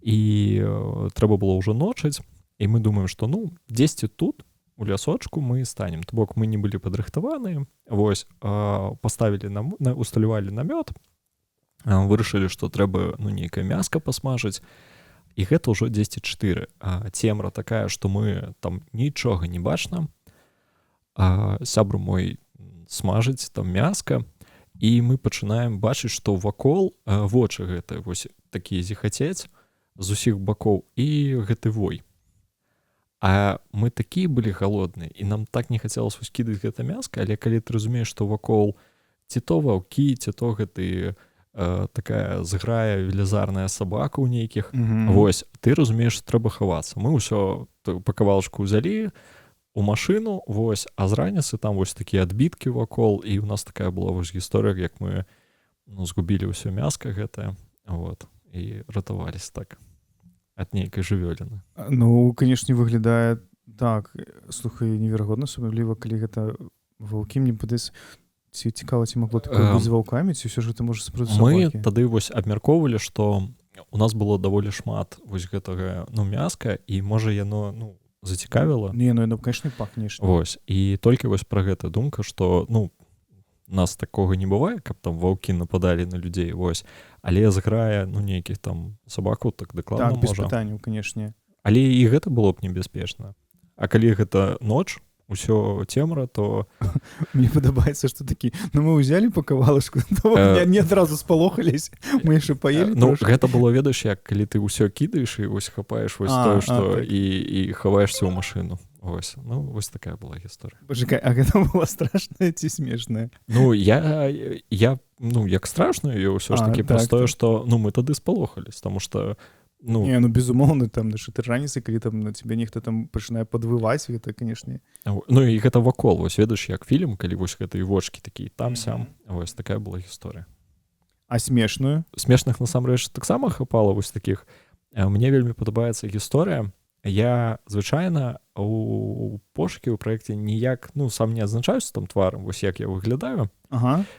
і трэба было ўжо ночыць, і мы думаем, что, ну, дзесьці тут у лясочку мы станем. То бок мы не былі падрыхтаваныя. Вось поставілі нам на усталявалі намёт, вырашылі, что трэба, ну, нейкае мяска пасмажыць, і гэта ўжо 10-4, цемра такая, что мы там нічога не бачна. Сябру мой смажыць там мяска, і мы пачынаем бачыць, што вакол вочы гэты вось такія зіхацець з усіх бакоў і гэты вой. А мы такія былі галодныя, і нам так не хацелось вось кідаць гэта мяска, але калі ты разумееш, што вакол ці то ваўкі, ці то гэты такая зграя велізарная сабака ў нейкіх, вось ты разумееш, трэба хавацца. Мы ўсё па кавалачку ўзялі у машыну, вось, а з раніцы там вось такія адбіткі вакол, і у нас такая была вось гісторыя, як мы, ну, згубілі ўсё мяска гэтае, вот, і ратавались так ад нейкай жывёліны. Ну, канешне, выглядае так, слухай, неверагодна, асабліва калі гэта ваўкі. Мне падаецца, ці цікава, ці магло такое быць з ваўкамі, ці ўсё ж гэта можа сапраўды Мы сабакі? тады вось абмяркоўвалі, што у нас было даволі шмат вось гэтага, ну, мяска, і можа, яно, ну, зацікавіла. Не, ну, яно, конечно, пахнеш. Вось, і толькі вось пра гэта думка, што, ну, нас такога не бывае, каб там ваўкі нападалі на людзей, вось, але зграя, ну, нейкіх там сабаку так дакладна Так, без можа. пытанняў, канешне. Але і гэта было б небяспечна. А калі гэта ноч, усё цемра, то Мне падабаецца, што такі: ну, мы ўзялі по кавалачку, не адразу спалохались, мы яшчэ паелі Ну, трошкі. гэта было, ведаеш, як калі ты ўсё кідаеш і вось хапаеш вось тое, што так. і хаваешся ў машыну. Вось, ну, вось такая была гісторыя. Пачакай, а гэта была страшная ці смешная? Ну, я, ну, як страшную ўсё ж таки, праз тое, што, ну, мы тады спалохались, таму што, ну, Не, ну, безумоўна, там на 4 раніцы, калі там на тебе нехта там пачынае падвываць, гэта, канешне. Ну, і гэта вакол, вось ведаеш, як фільм, калі вось гэтыя вочки такія там сям, вось такая была гісторыя. А смешную? Смешных насамрэч таксама хапала вось такіх. Мне вельмі падабаецца гісторыя. Я звычайна у пошукі, ў праекце ніяк, ну, сам не адзначаюся там тварам, вось як я выглядаю.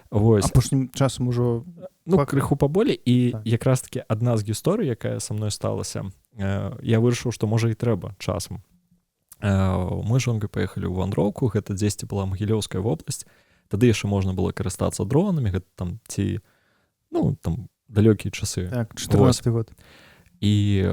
Вось. Апошнім часам ужо Ну, крыху крыху паболей, і якраз таки адна з гісторый, якая са мной сталася, я вырашыў, што можа і трэба часам. Мы з жонкай паехалі ў вандроўку, гэта дзесьці была Магілёўская вобласць, тады яшчэ можна было карыстацца дронамі, гэта там ці, ну, там далёкія часы. Так, 14 год. І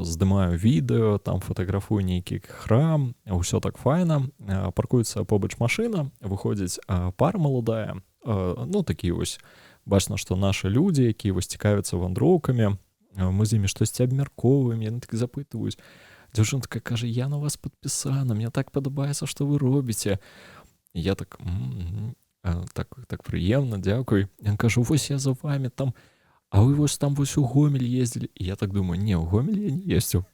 здымаю відэо, там фатаграфую нейкі храм, ўсё так файна. Паркуецца побач машына, выходзіць пара маладая, ну, такі вось, бачна, што нашы людзі, якія вось цікавяцца вандроўкамі. Мы з імі штосьці абмяркоўваем, яны так запытваюць. Дзяўчына такая кажа: «Я на вас падпісана, мне так падабаецца, што вы робіце». Я так: Так, так прыемна, дзякуй». Ён кажу: «Вось я за вами там, а вы вось там вось у Гомель ездзілі». І я так думаю: «Не, у Гомель я не ездзіў».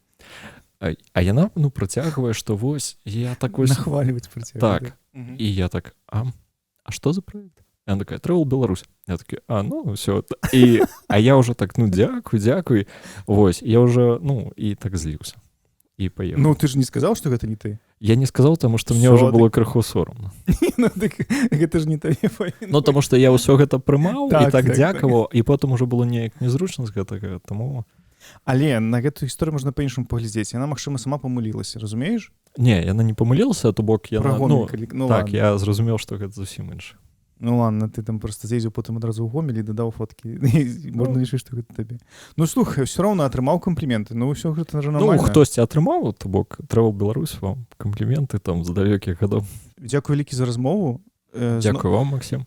А яна, ну, працягвае, што вось я так вось Нахваліваць працягвае. Так. І я так: А что за проект?» Она такая: «Travel Беларусь». Я такі: «А, ну все». І а я уже так: «Ну, дзякуй, дзякуй». Вось я уже, ну, і так зліўся і паехаў. Ну, ты ж не сказаў, што гэта не ты. Я не сказаў, таму што мне Всё, ўжо было крыху сорамна. Ну, так, гэта ж не табе павінна. Ну, таму што я ўсё гэта прымаў і так дзякаваў, і потым ужо было неяк незручна з гэтага, таму Але на гэту гісторыю можна па-іншаму паглядзець. Яна, магчыма, сама памылілася, разумееш? Не, яна не памылілася, то бок яна Пра Гомель, ну, ну, так, ладно. я зразумеў, што гэта зусім інша. Ну ладно, ты там просто з'ездзіў потым адразу ў Гомель і дадаў фоткі. Можна лічыць, што гэта табе. Ну, слухай, все роўна атрымаў кампліменты. Ну, ўсё гэта ж Ну, нормально. хтосьці атрымаў, то бок Travel Беларусь, вам кампліменты там з далёкіх гадоў. Дзякуй вялікі за размову. Дзякую вам, Максим.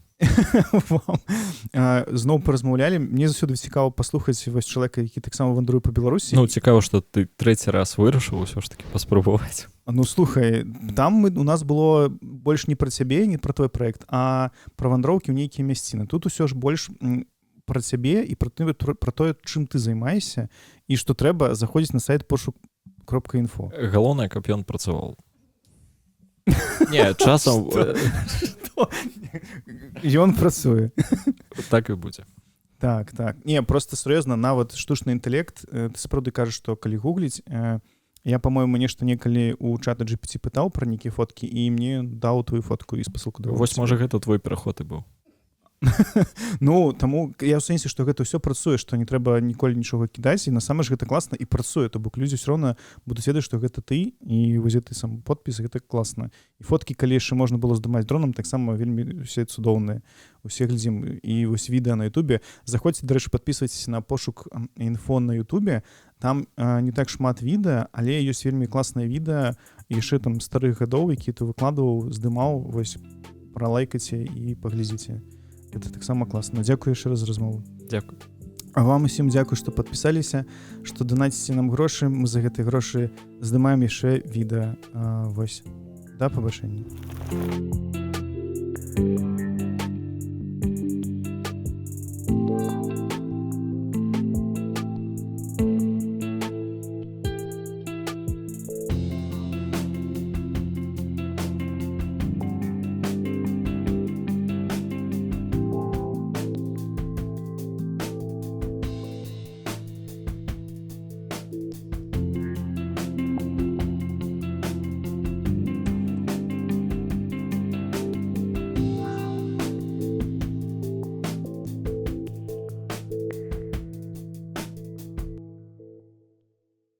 Вам. Зноў паразмаўлялі. Мне заўсёды цікава паслухаць вось чалавека, які таксама вандруе па Беларусі. Ну, цікава, што ты трэці раз вырашыў усё ж таки паспрабаваць. Ну, слухай, там у нас было больш не пра цябе, не пра твой проект, а пра вандроўкі ў нейкія мясціны. Тут усё ж больш пра цябе і пра тое, чым ты займаешся, і што трэба заходзіць на сайт пошук.інфо. Галоўнае, каб ён працаваў. Не, часам Ён працуе. Так і будзе. Так. Не, просто сур'ёзна, нават штучны інтэлект, ты сапраўды кажаш, што калі гугліць, я, по-моему, нешта некалі у чата GPT пытаў пра нейкія фоткі, і мне даў твою фотку і спасылку даў. Вось, можа, гэта твой пераход і быў. Ну, таму я ў сэнсе, што гэта ўсё працуе, што не трэба ніколі нічога кідаць, і насамрэч гэта класна і працуе, то бок людзі ўсё роўна будуць ведаць, што гэта ты, і вось гэты сам подпіс, гэта класна. І фоткі, калі яшчэ можна было здымаць дронам, таксама вельмі усе цудоўныя. Усе глядзім, і вось відэа на Ютубе. Заходзьце, дарэчы, падпісвайцеся на пошук інфо на Ютубе. Там не так шмат відэа, але ёсць вельмі класнае відэа яшчэ там старых гадоў, які ты выкладваў, здымаў, вось пралайкайце і паглядзіце. Это таксама класна. Дзякую яшчэ раз за размову. Дзякуй. А вам усім дзякуй, што падпісаліся, што данаціце нам грошы. Мы за гэтыя грошы здымаем яшчэ відэа. Вось, да пабачэння.